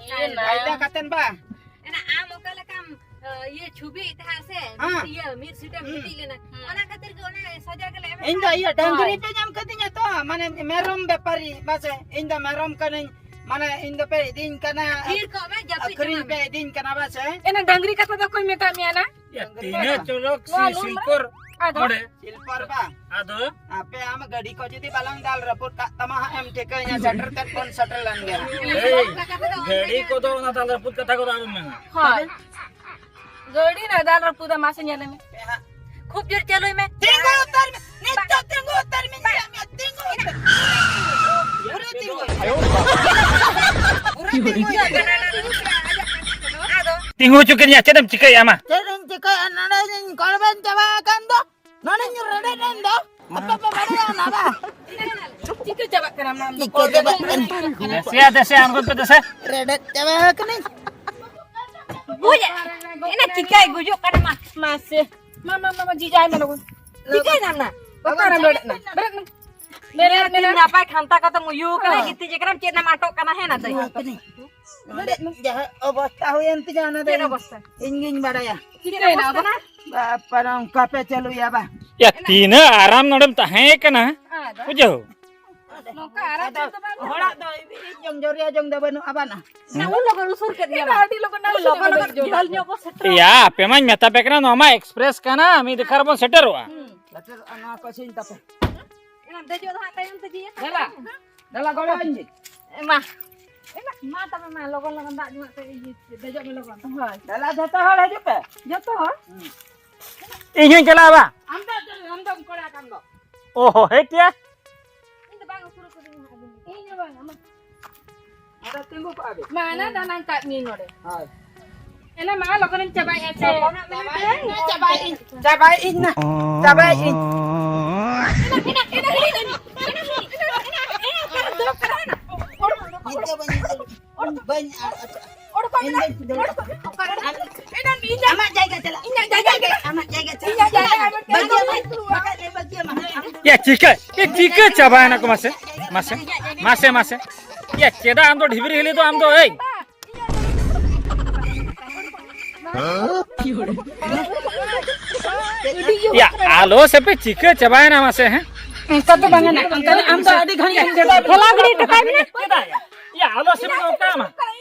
ᱤᱭᱟᱹ ᱱᱟ᱾ ᱠᱟᱭᱫᱟ ᱠᱟᱛᱮᱫ ᱵᱟ? ᱮᱱᱟ ᱟᱢ ᱚᱠᱟ ᱞᱮᱠᱟᱢ, ᱤᱭᱟᱹ ᱪᱷᱩᱵᱤ ᱛᱟᱦᱮᱸ ᱥᱮ, ᱦᱮᱸ᱾ ᱤᱭᱟᱹ ᱢᱤᱫ ᱥᱤᱴᱮᱢ ᱦᱩᱸ᱾ ᱜᱤᱛᱤᱡ ᱞᱮᱱᱟ᱾ ᱦᱩᱸ᱾ ᱚᱱᱟ ᱠᱷᱟᱹᱛᱤᱨ ᱜᱮ ᱚᱱᱟ ᱥᱟᱡᱟ ᱜᱮᱞᱮ ᱮᱢᱮᱫ ᱤᱧ ᱫᱚ ᱠᱟᱱᱟ᱾ ᱤᱭᱟᱹ ᱰᱟᱝᱨᱤ ᱦᱳᱭ᱾ ᱯᱮ ᱧᱟᱢ ᱠᱟᱫᱤᱧᱟ ᱛᱚ, ᱢᱟᱱᱮ ᱢᱮᱨᱚᱢ ᱵᱮᱯᱟᱨᱤ, ᱵᱟᱥᱮ? ᱤᱧ ᱫᱚ ᱢᱮᱨᱚᱢ ᱠᱟᱹᱱᱟᱹᱧ, ᱢᱟᱱᱮ ᱤᱧ ᱫᱚᱯᱮ ᱤᱫᱤᱧ ᱠᱟᱱᱟ, ᱛᱷᱤᱨ ᱠᱚᱜ ᱢᱮ, ᱡᱟᱹᱯᱤᱫ ᱟᱹᱠᱷᱨᱤᱧ ᱪᱟᱵᱟᱜ ᱯᱮ ᱢᱮ᱾ ᱤᱫᱤᱧ ᱠᱟᱱᱟ, ᱵᱟᱥᱮ? ᱮᱱᱟ ᱰᱟᱝᱨᱤ ᱠᱟᱛᱷᱟ ᱫᱚ ᱚᱠᱚᱭ ᱢᱮᱛᱟᱜ ᱢᱮᱭᱟ ᱱᱟ? ᱭᱟ, ᱛᱤᱱᱟᱹᱜ ᱪᱚᱨᱚᱠ ᱱᱚᱣᱟ ᱥᱤ-, ᱞᱩᱢ ᱨᱮ? ᱥᱤᱞᱯᱚᱨ ᱟᱫᱚ? ᱚᱸᱰᱮ᱾ ᱥᱤᱞᱯᱚᱨ ᱵᱟ? ᱟᱫᱚ? ᱟᱯᱮ ᱟᱢ ᱜᱟᱹᱰᱤ ᱠᱚ ᱡᱩᱫᱤ ᱵᱟᱞᱟᱝ ᱫᱟᱞ ᱨᱟᱹᱯᱩᱫ ᱠᱟᱜ ᱛᱟᱢᱟ ᱦᱟᱸᱜ, ᱮᱢ ᱴᱷᱤᱠᱟᱹᱭᱟ, ᱥᱮᱴᱮᱨ ᱛᱮᱫ ᱵᱚᱱ ᱥᱮᱴᱮᱨ ᱞᱮᱱ ᱜᱮ᱾ ᱮᱭ, ᱜᱟᱹᱰᱤ ᱠᱚᱫᱚ ᱚᱱᱟ ᱫᱟᱞ ᱨᱟᱹᱯᱩᱫ ᱠᱟᱛᱷᱟ ᱠᱚᱫᱚ ᱟᱞᱚᱢ ᱢᱮᱱᱟ᱾ ᱦᱳᱭ᱾ ᱜᱟᱹᱰᱤ ᱱᱟ ᱫᱟᱞ ᱨᱟᱹᱯᱩᱫᱟ, ᱢᱟᱥᱮ ᱧᱮᱞ ᱢᱮ᱾ ᱦᱮᱸ ᱦᱟᱸᱜ᱾ ᱠᱷᱩᱵ ᱡᱳᱨ ᱪᱟᱹᱞᱩᱭ ᱢᱮ᱾ ᱛᱤᱸᱜᱩ ᱩᱛᱟᱹᱨ ᱢᱮ᱾ ᱱᱤᱛ ᱫᱚ ᱛᱤᱸᱜᱩ ᱩᱛᱟᱹᱨ ᱢᱮ᱾ ᱧᱮᱞ ᱢᱮ, ᱛᱤᱸᱜᱩ ᱩᱛᱟᱹᱨ ᱢᱮ᱾ ᱯᱩᱨᱟᱹ ᱛᱤᱸᱜᱩ᱾ ᱯᱩᱨᱟᱹ ᱛᱤᱸᱜᱩ᱾ ᱟᱫᱚ ᱛᱤᱸᱜᱩ ᱦᱚᱪᱚ ᱠᱮᱫᱤᱧᱟ, ᱪᱮᱫ ᱮᱢ ᱪᱤᱠᱟᱹᱭᱮᱫᱼᱟ ᱢᱟ? ᱪᱮᱫ ᱤᱧ ᱪᱤᱠᱟᱹᱭᱟ? ᱱᱚᱰᱮ ᱤᱧ ᱠᱚᱲᱵᱮᱧ ᱪᱟᱵᱟ ᱟᱠᱟᱱ ᱫᱚ, ᱱᱚᱰᱮᱧ ᱨᱮᱰᱮᱫ ᱮᱱ ᱫᱚ᱾ ᱟᱯᱮ ᱯᱮ ᱵᱟᱲᱟᱭᱟ ᱚᱱᱟ ᱵᱟ? ᱪᱤᱠᱟᱹ ᱪᱟᱵᱟᱜ ᱠᱟᱱᱟ ᱚᱱᱟ? ᱪᱤᱠᱟᱹ ᱪᱟᱵᱟᱜ ᱠᱟᱱᱟ? ᱫᱮᱥᱮᱭᱟ, ᱫᱮᱥᱮᱭᱟ, ᱟᱬᱜᱚᱱ ᱯᱮ ᱫᱮᱥᱮ᱾ ᱨᱮᱰᱮᱫ ᱪᱟᱵᱟ ᱟᱠᱟᱱᱟᱹᱧ᱾ ᱵᱩᱡᱽ, ᱮᱱᱟ ᱪᱤᱠᱟᱹᱭ ᱜᱩᱡᱩᱜ ᱠᱟᱱᱟ ᱢᱟ᱾ ᱢᱟ ᱥᱮ᱾ ᱢᱟ, ᱢᱟ, ᱢᱟ, ᱢᱟ, ᱡᱤᱡᱟᱭ ᱢᱮ ᱞᱚᱜᱚᱱ᱾ ᱪᱤᱠᱟᱹᱭ ᱱᱟᱢ ᱱᱟ? ᱚᱠᱟᱨᱮᱢ ᱵᱮᱨᱮᱫ ᱱᱟ? ᱵᱮᱨᱮᱫ ᱢᱮ᱾ ᱵᱮᱨᱮᱫ ᱢᱮ ᱱᱟ᱾ ᱱᱟᱯᱟᱭ ᱠᱷᱟᱱᱛᱟ ᱠᱟᱛᱮᱢ ᱩᱭᱩ ᱠᱟᱱᱟ, ᱦᱮᱸ᱾ ᱜᱤᱛᱤᱡ ᱟᱠᱟᱱᱟᱢ, ᱪᱮᱫ ᱮᱢ ᱟᱴᱚᱜ ᱠᱟᱱᱟ? ᱦᱮᱸ, ᱱᱟ ᱫᱟᱹᱭ᱾ ᱱᱚᱰᱮ ᱡᱟᱦᱟᱸ ᱚᱵᱚᱥᱛᱟ ᱦᱩᱭᱮᱱ ᱛᱤᱧᱟ, ᱚᱱᱟ ᱫᱚ ᱪᱮᱫ ᱚᱵᱚᱥᱛᱟ? ᱤᱧ ᱜᱤᱧ ᱵᱟᱲᱟᱭᱟ᱾ ᱪᱮᱫ ᱚᱵᱚᱥᱛᱟ? ᱵᱟᱯ ᱨᱮ, ᱚᱱᱠᱟ ᱯᱮ ᱪᱟᱹᱞᱩᱭᱟ ᱵᱟ? ᱭᱟ, ᱛᱤᱱᱟᱹᱜ ᱟᱨᱟᱢ ᱱᱚᱰᱮᱢ ᱛᱟᱦᱮᱸ ᱠᱟᱱᱟ, ᱟᱫᱚ? ᱵᱩᱡᱷᱟᱹᱣ? ᱱᱚᱝᱠᱟ ᱟᱨᱟᱢ ᱟᱫᱚ ᱫᱚ ᱵᱟᱝ ᱦᱚᱲᱟᱜ ᱫᱚ ᱤᱡ ᱡᱚᱝ ᱡᱚᱨᱭᱟ ᱡᱚᱝ ᱫᱚ ᱵᱟᱹᱱᱩᱜᱼᱟ ᱵᱟᱱᱟ᱾ ᱱᱟ ᱩᱱ ᱞᱚᱜᱚᱱ ᱩᱥᱩᱨ ᱠᱮᱫ ᱢᱮᱭᱟ ᱵᱟ? ᱟᱹᱰᱤ ᱞᱚᱜᱚᱱ ᱩᱱ ᱞᱚᱜᱚᱱ ᱡᱷᱟᱹᱞ ᱧᱚᱜ ᱵᱚ ᱥᱮᱴᱮᱨᱚᱜᱼᱟ᱾ ᱭᱟ, ᱟᱯᱮ ᱢᱟᱧ ᱢᱮᱛᱟ ᱯᱮ ᱠᱟᱱᱟ, ᱱᱚᱣᱟ ᱢᱟ ᱮᱠᱥᱯᱨᱮᱥ ᱠᱟᱱᱟ, ᱢᱤᱫ ᱫᱮᱠᱷᱟ ᱨᱮᱵᱚᱱ ᱥᱮᱴᱮᱨᱚᱜᱼᱟ᱾ ᱦᱩᱸ᱾ ᱥᱮᱴᱮᱨᱚᱜᱼᱟ, ᱱᱚᱣᱟ ᱠᱚ ᱥᱤᱧ ᱛᱟᱯᱮ᱾ ᱮᱱᱟ ᱫᱮᱡᱚᱜ ᱫᱚ ᱦᱟᱸᱜ ᱛᱟᱭᱚᱢ ᱛᱮ ᱡᱤᱭᱟᱹ ᱫᱮᱞᱟ, ᱫᱮᱞᱟ ᱜᱚᱲᱚ ᱟᱹᱧ ᱢᱮ᱾ ᱮ ᱢᱟ, ᱮ ᱢᱟ, ᱢᱟ ᱛᱚᱵᱮ ᱢᱟ, ᱞᱚᱜᱚᱱ ᱞᱚᱜᱚᱱ ᱫᱟᱜ ᱧᱩᱣᱟᱜ ᱯᱮ, ᱤᱭᱟᱹ, ᱫᱮᱡᱚᱜ ᱢᱮ ᱞᱚᱜᱚᱱ᱾ ᱦᱳᱭ, ᱫᱮᱞᱟ ᱡᱷᱚᱛᱚ ᱦᱚᱲ ᱦᱤᱡᱩᱜ ᱯᱮ᱾ ᱡᱷᱚᱛᱚ ᱦᱚᱲ? ᱦᱩᱸ᱾ ᱤᱧ ᱦᱚᱸᱧ ᱪᱟᱞᱟᱜᱼᱟ ᱵᱟ᱾ ᱟᱢ ᱫᱚ, ᱟᱢ ᱫᱚᱢ ᱠᱚᱲᱟ ᱠᱟᱱ ᱫᱚ᱾ ᱚ ᱦᱚ, ᱦᱮᱸ ᱠᱮᱭᱟ᱾ ᱤᱧ ᱫᱚ ᱵᱟᱝ ᱩᱥᱩᱨ ᱠᱟᱹᱫᱤᱧᱟ ᱦᱟᱸᱜ ᱟᱹᱵᱤᱱ ᱫᱚ᱾ ᱤᱧ ᱦᱚᱸ ᱵᱟᱝ, ᱟᱢ᱾ ᱟᱫᱚ ᱛᱤᱸᱜᱩ ᱠᱚᱜᱼᱟ ᱵᱤᱱ᱾ ᱢᱟ, ᱚᱱᱟ ᱫᱟᱱᱟᱝ ᱠᱟᱜ ᱢᱤᱭᱟᱹᱧ ᱱᱚᱰᱮ᱾ ᱦᱳᱭ᱾ ᱮᱱᱟ ᱢᱟ, ᱞᱚᱜᱚᱱᱮᱢ ᱪᱟᱵᱟᱭᱮᱫᱼᱟ ᱥᱮ᱾ ᱪᱟᱵᱟᱭᱮᱫ ᱤᱧ, ᱪᱟᱵᱟᱭᱮᱫ ᱤᱧ ᱱᱟ, ᱪᱟᱵᱟᱭᱮᱫ ᱤᱧ᱾ ᱵᱟᱹᱧ ᱟᱲᱟᱜ ᱦᱚᱪᱚᱜᱼᱟ᱾ ᱤᱧ ᱫᱚᱧ ᱫᱟᱹᱲᱟ᱾ ᱟᱢᱟᱜ ᱡᱟᱭᱜᱟ ᱪᱟᱞᱟᱜ᱾ ᱤᱧᱟᱜ ᱡᱟᱭᱜᱟ ᱜᱮ᱾ ᱟᱢᱟᱜ ᱡᱟᱭᱜᱟ ᱪᱟᱞᱟᱜ᱾ ᱤᱧᱟᱜ ᱡᱟᱭᱜᱟ ᱜᱮ᱾ ᱵᱟᱹᱜᱤᱭᱟᱢᱟ᱾ ᱵᱟᱠᱷᱟᱡ ᱞᱮ ᱵᱟᱹᱜᱤᱭᱟᱢᱟ᱾ ᱟᱢ ᱫᱚ ᱭᱟ, ᱪᱤᱠᱟᱹ, ᱮ, ᱪᱤᱠᱟᱹ ᱪᱟᱵᱟᱭᱮᱱᱟ ᱠᱚ ᱢᱟᱥᱮ? ᱢᱟᱥᱮ, ᱢᱟᱥᱮ, ᱢᱟᱥᱮ᱾ ᱭᱟ, ᱪᱮᱫᱟᱜ ᱟᱢ ᱫᱚ ᱰᱷᱤᱵᱨᱤ ᱦᱤᱞᱤ ᱫᱚ ᱟᱢ ᱫᱚ, ᱮᱭ? ᱭᱟ, ᱟᱞᱚ ᱥᱮᱯᱮ ᱪᱤᱠᱟᱹ ᱪᱟᱵᱟᱭᱮᱱᱟ ᱢᱟᱥᱮ, ᱦᱮᱸ? ᱚᱱᱠᱟ ᱫᱚ ᱵᱟᱝᱟ ᱱᱟ, ᱚᱱᱠᱟ ᱫᱚ ᱟᱢ ᱫᱚ ᱟᱹᱰᱤ ᱜᱷᱟᱹᱲᱤᱡ ᱮᱢ ᱫᱟᱹᱲᱟ᱾ ᱴᱷᱮᱞᱟᱣ ᱜᱤᱰᱤ ᱦᱚᱴᱚ ᱠᱟᱭ ᱢᱮ᱾ ᱪᱮᱫᱟᱜ ᱭᱟ? ᱭᱟ, ᱟᱞᱚ ᱥᱮᱯᱮ ᱚᱱᱠᱟ ᱢᱟ᱾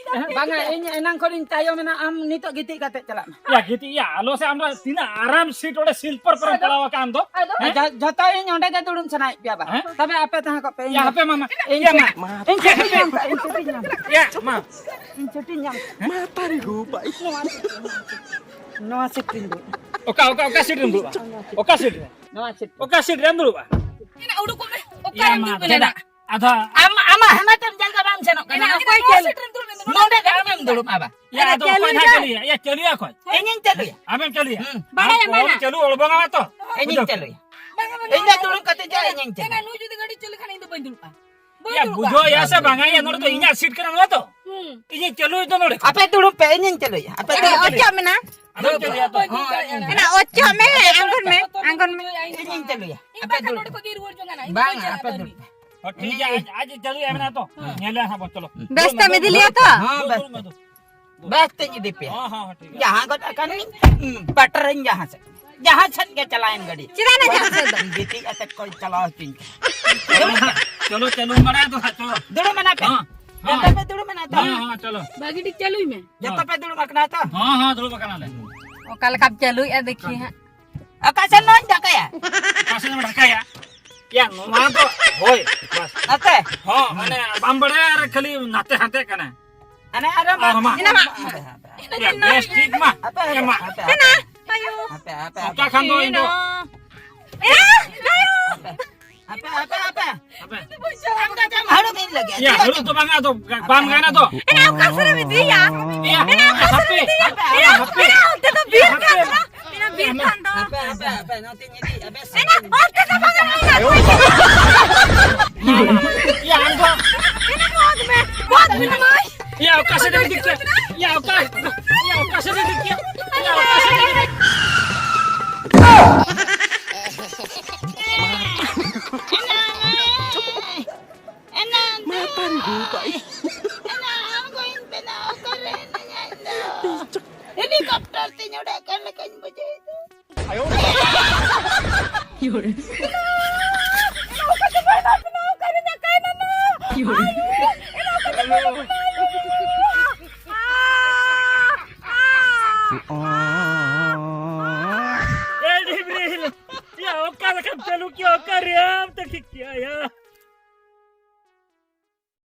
ᱵᱟᱝᱟ, ᱤᱧ ᱮᱱᱟᱝ ᱠᱷᱚᱱᱤᱧ ᱛᱟᱭᱚᱢ ᱮᱱᱟ, ᱟᱢ ᱱᱤᱛᱚᱜ ᱜᱤᱛᱤᱡ ᱠᱟᱛᱮ ᱪᱟᱞᱟᱜ ᱢᱮ᱾ ᱭᱟ, ᱜᱤᱛᱤᱡ ᱭᱟ, ᱟᱞᱚ ᱥᱮ ᱟᱢ ᱫᱚ ᱛᱤᱱᱟᱹᱜ ᱟᱨᱟᱢ ᱥᱤᱴ ᱚᱸᱰᱮ ᱥᱤᱞᱯᱟᱨ ᱠᱚᱨᱮᱢ ᱟᱫᱚ? ᱯᱟᱲᱟᱣ ᱟᱠᱟᱱ ᱫᱚ, ᱟᱫᱚ? ᱦᱮᱸ? ᱡᱟ-, ᱡᱷᱚᱛᱚ ᱤᱧ ᱚᱸᱰᱮ ᱜᱮ ᱫᱩᱲᱩᱵ ᱥᱟᱱᱟᱭᱮᱫ ᱯᱮᱭᱟ ᱵᱟ? ᱦᱮᱸ? ᱛᱚᱵᱮ ᱟᱯᱮ ᱛᱟᱦᱮᱸ ᱠᱚᱜ ᱯᱮ, ᱤᱧ ᱭᱟ, ᱫᱚ ᱦᱟᱯᱮ ᱢᱟ, ᱢᱟ᱾ ᱤᱧ ᱭᱟ, ᱪᱷᱩᱴᱤ ᱢᱟ᱾ ᱧᱟᱢ ᱠᱟᱜ, ᱤᱧ ᱪᱷᱩᱴᱤ ᱧᱟᱢ ᱠᱟᱜ᱾ ᱭᱟ, ᱢᱟ᱾ ᱤᱧ ᱪᱷᱩᱴᱤ ᱧᱟᱢ ᱠᱟᱜ᱾ ᱢᱟ ᱛᱟᱨᱤ ᱜᱳ ᱵᱟᱭ᱾ ᱱᱚᱣᱟ ᱥᱤᱴ ᱨᱮ, ᱱᱚᱣᱟ ᱥᱤᱴ ᱨᱮᱧ ᱫᱩᱲᱩᱵ᱾ ᱚᱠᱟ, ᱚᱠᱟ, ᱚᱠᱟ ᱥᱤᱴ ᱨᱮᱢ ᱫᱩᱲᱩᱵᱼᱟ? ᱚᱠᱟ ᱥᱤᱴ ᱨᱮ? ᱱᱚᱣᱟ ᱥᱤᱴ ᱨᱮ᱾ ᱚᱠᱟ ᱥᱤᱴ ᱨᱮᱢ ᱫᱩᱲᱩᱵᱼᱟ? ᱮᱱᱟ ᱩᱰᱩᱠᱚᱜ ᱢᱮ᱾ ᱭᱟ, ᱚᱠᱟᱨᱮᱢ ᱢᱟ, ᱫᱩᱲᱩᱵ ᱮᱱᱟ? ᱪᱮᱫᱟᱜ? ᱟᱫᱚ ᱟᱢ, ᱟᱢᱟᱜ ᱦᱟᱱᱟᱴᱮᱢ ᱡᱟᱭᱜᱟ ᱵᱟᱢ ᱥᱮᱱᱚᱜ ᱠᱟᱱᱟ? ᱮᱱᱟ ᱚᱠᱚᱭ ᱱᱚᱣᱟ ᱪᱟᱹᱞᱩ-, ᱥᱤᱴ ᱨᱮᱢ ᱫᱩᱲᱩᱵ ᱮᱱᱟ, ᱱᱚᱰᱮ ᱱᱚᱰᱮ ᱫᱚ ᱟᱢᱮᱢ ᱫᱩᱲᱩᱵᱼᱟ ᱵᱟ? ᱭᱟ, ᱟᱫᱚ ᱚᱠᱚᱭ ᱱᱟᱦᱟᱜ ᱪᱟᱹᱞᱩᱭᱟ? ᱭᱟ, ᱪᱟᱹᱞᱩᱭᱟ ᱚᱠᱚᱭ? ᱤᱧᱤᱧ ᱪᱟᱹᱞᱩᱭᱟ᱾ ᱟᱢᱮᱢ ᱪᱟᱹᱞᱩᱭᱟ? ᱦᱩᱸ᱾ ᱵᱟᱲᱟᱭᱟ ᱟᱢ ᱠᱚᱦᱚᱸ ᱢᱟᱱᱟ᱾ ᱪᱟᱹᱞᱩ ᱦᱚᱲ ᱵᱟᱝᱟ ᱛᱚ᱾ ᱤᱧᱤᱧ ᱵᱩᱡᱷᱟᱹᱣ᱾ ᱪᱟᱹᱞᱩᱭᱟ᱾ ᱤᱧ ᱫᱚ ᱫᱩᱲᱩᱵ ᱠᱟᱛᱮ ᱪᱮᱫ ᱤᱧ ᱪᱟᱞᱟᱜᱼᱟ? ᱱᱩᱭ ᱡᱩᱫᱤ ᱜᱟᱹᱰᱤ ᱪᱟᱹᱞᱩ ᱠᱷᱟᱱ ᱤᱧ ᱫᱚ ᱵᱟᱹᱧ ᱫᱩᱲᱩᱵᱼᱟ᱾ ᱵᱟᱹᱧ ᱭᱟ, ᱫᱩᱲᱩᱵᱼᱟ᱾ ᱵᱩᱡᱷᱟᱹᱣ ᱭᱟ ᱥᱮ ᱵᱟᱝᱟ? ᱭᱟ, ᱱᱚᱰᱮ ᱫᱚ ᱤᱧᱟᱹᱜ ᱥᱤᱴ ᱠᱟᱱᱟ, ᱱᱚᱰᱮ ᱫᱚ᱾ ᱦᱩᱸ᱾ ᱤᱧᱤᱧ ᱪᱟᱹᱞᱩᱭ ᱫᱚ ᱱᱚᱰᱮ ᱠᱷᱚᱱ᱾ ᱟᱯᱮ ᱫᱩᱲᱩᱵ ᱯᱮ, ᱤᱧᱤᱧ ᱪᱟᱹᱞᱩᱭᱟ᱾ ᱟᱯᱮ ᱟᱫᱚ ᱫᱩᱲᱩᱵ ᱯᱮ᱾ ᱚᱪᱚᱜ ᱢᱮᱱᱟ᱾ ᱟᱫᱚ ᱪᱟᱹᱞᱩᱭᱟ ᱛᱚ᱾ ᱦᱚᱸ, ᱤᱧ ᱮᱱᱟ ᱚᱪᱚᱜ ᱢᱮ, ᱟᱬᱜᱚᱱ ᱢᱮ, ᱟᱬᱜᱚᱱ ᱢᱮ᱾ ᱤᱧᱤᱧ ᱪᱟᱹᱞᱩᱭᱟ᱾ ᱤᱧ ᱟᱯᱮ ᱵᱟᱠᱷᱟᱱ ᱫᱩᱲᱩᱵ ᱱᱚᱰᱮ ᱯᱮ᱾ ᱠᱷᱚᱱ ᱜᱮ ᱨᱩᱣᱟᱹᱲ ᱡᱚᱝᱟ ᱱᱟ, ᱤᱧ ᱵᱟᱝ, ᱵᱟᱹᱧ ᱪᱟᱞᱟᱜᱼᱟ ᱟᱯᱮ ᱛᱟᱹᱱᱤ᱾ ᱫᱩᱲᱩᱵ ᱯᱮ᱾ ᱦᱚᱸ, ᱴᱷᱤᱠ ᱜᱮᱭᱟ, ᱟᱡ, ᱟᱡ ᱪᱟᱹᱞᱩᱭᱟ ᱢᱮᱱᱟ ᱛᱚ᱾ ᱦᱚᱸ᱾ ᱧᱮᱞᱮ ᱦᱟᱸᱜ ᱵᱚᱱ, ᱪᱚᱞᱚ᱾ ᱵᱮᱥ ᱛᱮᱢ ᱤᱫᱤ ᱞᱮᱭᱟ ᱛᱚ? ᱦᱚᱸ, ᱵᱮᱥ᱾ ᱫᱩᱲᱩᱵ ᱢᱮ, ᱫᱩᱲᱩᱵ ᱢᱮ, ᱫᱩᱲᱩᱵ᱾ ᱵᱮᱥ ᱛᱮᱧ ᱤᱫᱤ ᱯᱮᱭᱟ᱾ ᱦᱚᱸ, ᱦᱚᱸ, ᱦᱚᱸ, ᱴᱷᱤᱠ ᱜᱮᱭᱟ᱾ ᱡᱟᱦᱟᱸ ᱜᱚᱴᱟ ᱠᱟᱱ ᱯᱟᱴᱟᱨᱟᱹᱧ ᱡᱟᱦᱟᱸ ᱥᱮᱫ᱾ ᱡᱟᱦᱟᱸ ᱥᱮᱫ ᱜᱮ ᱪᱟᱞᱟᱣᱮᱱ ᱜᱟᱹᱰᱤ᱾ ᱪᱮᱫᱟᱜ ᱱᱟ ᱡᱟᱦᱟᱸ ᱥᱮᱫ ᱫᱚ? ᱜᱤᱛᱤᱡ ᱟᱛᱮᱫ ᱠᱚ ᱪᱟᱞᱟᱣ ᱦᱚᱪᱚᱧ ᱠᱟᱱᱟ᱾ ᱪᱚᱞᱚ, ᱪᱚᱞᱚ, ᱪᱟᱹᱞᱩ ᱢᱟᱲᱟᱝ ᱫᱚ ᱦᱟᱸᱜ, ᱪᱚᱞᱚ᱾ ᱫᱩᱲᱩᱵ ᱢᱮᱱᱟᱜ ᱯᱮ᱾ ᱦᱚᱸ, ᱡᱚᱛᱚ ᱦᱚᱸ᱾ ᱯᱮ ᱫᱩᱲᱩᱵ ᱢᱮᱱᱟᱜ ᱛᱚ? ᱦᱚᱸ, ᱦᱚᱸ, ᱪᱚᱞᱚ᱾ ᱵᱷᱟᱹᱜᱤ ᱴᱷᱤᱠ ᱪᱟᱹᱞᱩᱭ ᱢᱮ᱾ ᱡᱚᱛᱚ ᱦᱚᱸ᱾ ᱯᱮ ᱫᱩᱲᱩᱵ ᱟᱠᱟᱱᱟ ᱛᱚ? ᱦᱚᱸ, ᱦᱚᱸ, ᱫᱩᱲᱩᱵ ᱟᱠᱟᱱᱟᱞᱮ᱾ ᱚᱠᱟ ᱞᱮᱠᱟᱢ ᱪᱟᱹᱞᱩᱭᱮᱫᱼᱟ ᱫᱮᱠᱷᱤ ᱦᱟᱸᱜ᱾ ᱚᱠᱟ ᱥᱮᱫ ᱱᱚᱣᱟᱧ ᱰᱷᱟᱠᱟᱭᱟ? ᱚᱠᱟ ᱥᱮᱫ ᱮᱢ ᱰᱷᱟᱠᱟᱭᱟ? ᱭᱟ, ᱱᱚᱣᱟ ᱫᱚ ᱦᱳᱭ, ᱵᱟᱥ᱾ ᱱᱚᱛᱮ? ᱦᱚᱸ, ᱢᱟᱱᱮ ᱵᱟᱢ ᱵᱟᱲᱟᱭᱟ ᱟᱨ ᱠᱷᱟᱹᱞᱤ ᱱᱟᱛᱮ ᱦᱟᱱᱛᱮ ᱠᱟᱱᱟ᱾ ᱟᱨ ᱢᱟ᱾ ᱟᱨ ᱢᱟ᱾ ᱮᱱᱟ ᱢᱟ᱾ ᱦᱟᱯᱮ, ᱦᱟᱯᱮ, ᱦᱟᱯᱮ᱾ ᱭᱟ, ᱵᱮᱥ ᱴᱷᱤᱠ ᱢᱟ᱾ ᱦᱟᱯᱮ, ᱦᱟᱯᱮ, ᱮᱢᱟ᱾ ᱦᱟᱯᱮ, ᱦᱟᱯᱮ᱾ ᱮᱱᱟ, ᱵᱟᱭᱩ᱾ ᱦᱟᱯᱮ, ᱦᱟᱯᱮ, ᱦᱟᱯᱮ᱾ ᱚᱠᱟ ᱠᱷᱟᱱ ᱫᱚ ᱤᱧ ᱫᱚ᱾ ᱮᱱᱟ, ᱵᱟᱭᱩ᱾ ᱦᱟᱯᱮ, ᱦᱟᱯᱮ, ᱦᱟᱯᱮ᱾ ᱦᱟᱯᱮ᱾ ᱟᱢ ᱫᱚ ᱪᱮᱫ ᱮᱢ ᱦᱟᱹᱲᱩᱵ ᱤᱧ ᱞᱟᱹᱜᱤᱫ? ᱭᱟ, ᱦᱟᱹᱲᱩᱵ ᱫᱚ ᱵᱟᱝᱟ, ᱟᱫᱚ ᱵᱟᱢ ᱜᱟᱱᱟ ᱫᱚ᱾ ᱮᱱᱟ, ᱚᱠᱟ ᱥᱮᱫ ᱨᱮᱢ ᱤᱫᱤᱭᱟ? ᱭᱟ, ᱮᱱᱟ, ᱚᱠᱟ ᱥᱮᱫ ᱨᱮᱢ ᱦᱟᱯᱮ, ᱤᱫᱤᱭᱟ? ᱦᱟᱯᱮ, ᱮᱱᱟ, ᱦᱟᱯᱮ᱾ ᱮᱱᱟ, ᱚᱱᱛᱮ ᱫᱚ ᱵᱤᱨ ᱠᱟᱱ ᱫᱚ᱾ ᱦᱟᱯᱮ, ᱦᱟᱯᱮ, ᱦᱟᱯᱮ, ᱱᱚᱛᱮᱧ ᱤᱫᱤᱭᱮᱫᱼᱟ, ᱵᱮᱥ᱾ ᱮᱱᱟ, ᱚᱱᱛᱮ ᱫᱚ ᱵᱟᱝᱟ, ᱮᱱᱟ᱾ ᱭᱟ, ᱟᱢ ᱫᱚ᱾ ᱮᱱᱟ, ᱚᱛ ᱢᱮ, ᱚᱛ ᱢᱮ, ᱢᱟᱹᱭ᱾ ᱭᱟ, ᱚᱠᱟ ᱥᱮᱫ ᱮᱢ ᱤᱫᱤ ᱠᱮᱫ? ᱭᱟ, ᱚᱠᱟ, ᱭᱟ, ᱚᱠᱟ ᱥᱮᱫ ᱮᱢ ᱤᱫᱤ ᱠᱮᱫ? ᱭᱟ, ᱚᱠᱟ ᱥᱮᱫ ᱮᱢ ᱤᱫᱤ ᱠᱮᱫ? ᱮᱱᱟ, ᱮᱱᱟ, ᱮᱱᱟ, ᱮᱱᱟ, ᱚᱠᱚᱭᱤᱧ ᱵᱮᱱᱟᱣ ᱚᱠᱟᱨᱮ ᱦᱮᱱᱟᱹᱧᱟ ᱤᱧ ᱫᱚ? ᱦᱮᱞᱤᱠᱚᱯᱴᱟᱨ ᱛᱤᱧ ᱚᱰᱮ ᱠᱟᱱ ᱞᱮᱠᱟᱧ ᱵᱩᱡᱷᱟᱹᱣ ᱮᱫᱟ᱾ ᱮ ᱰᱤᱵᱨᱤᱞ, ᱭᱟ, ᱚᱠᱟ ᱞᱮᱠᱟᱢ ᱪᱟᱹᱞᱩ ᱠᱮᱭᱟ? ᱚᱠᱟ ᱨᱮ ᱟᱢ ᱛᱮ ᱴᱷᱤᱠ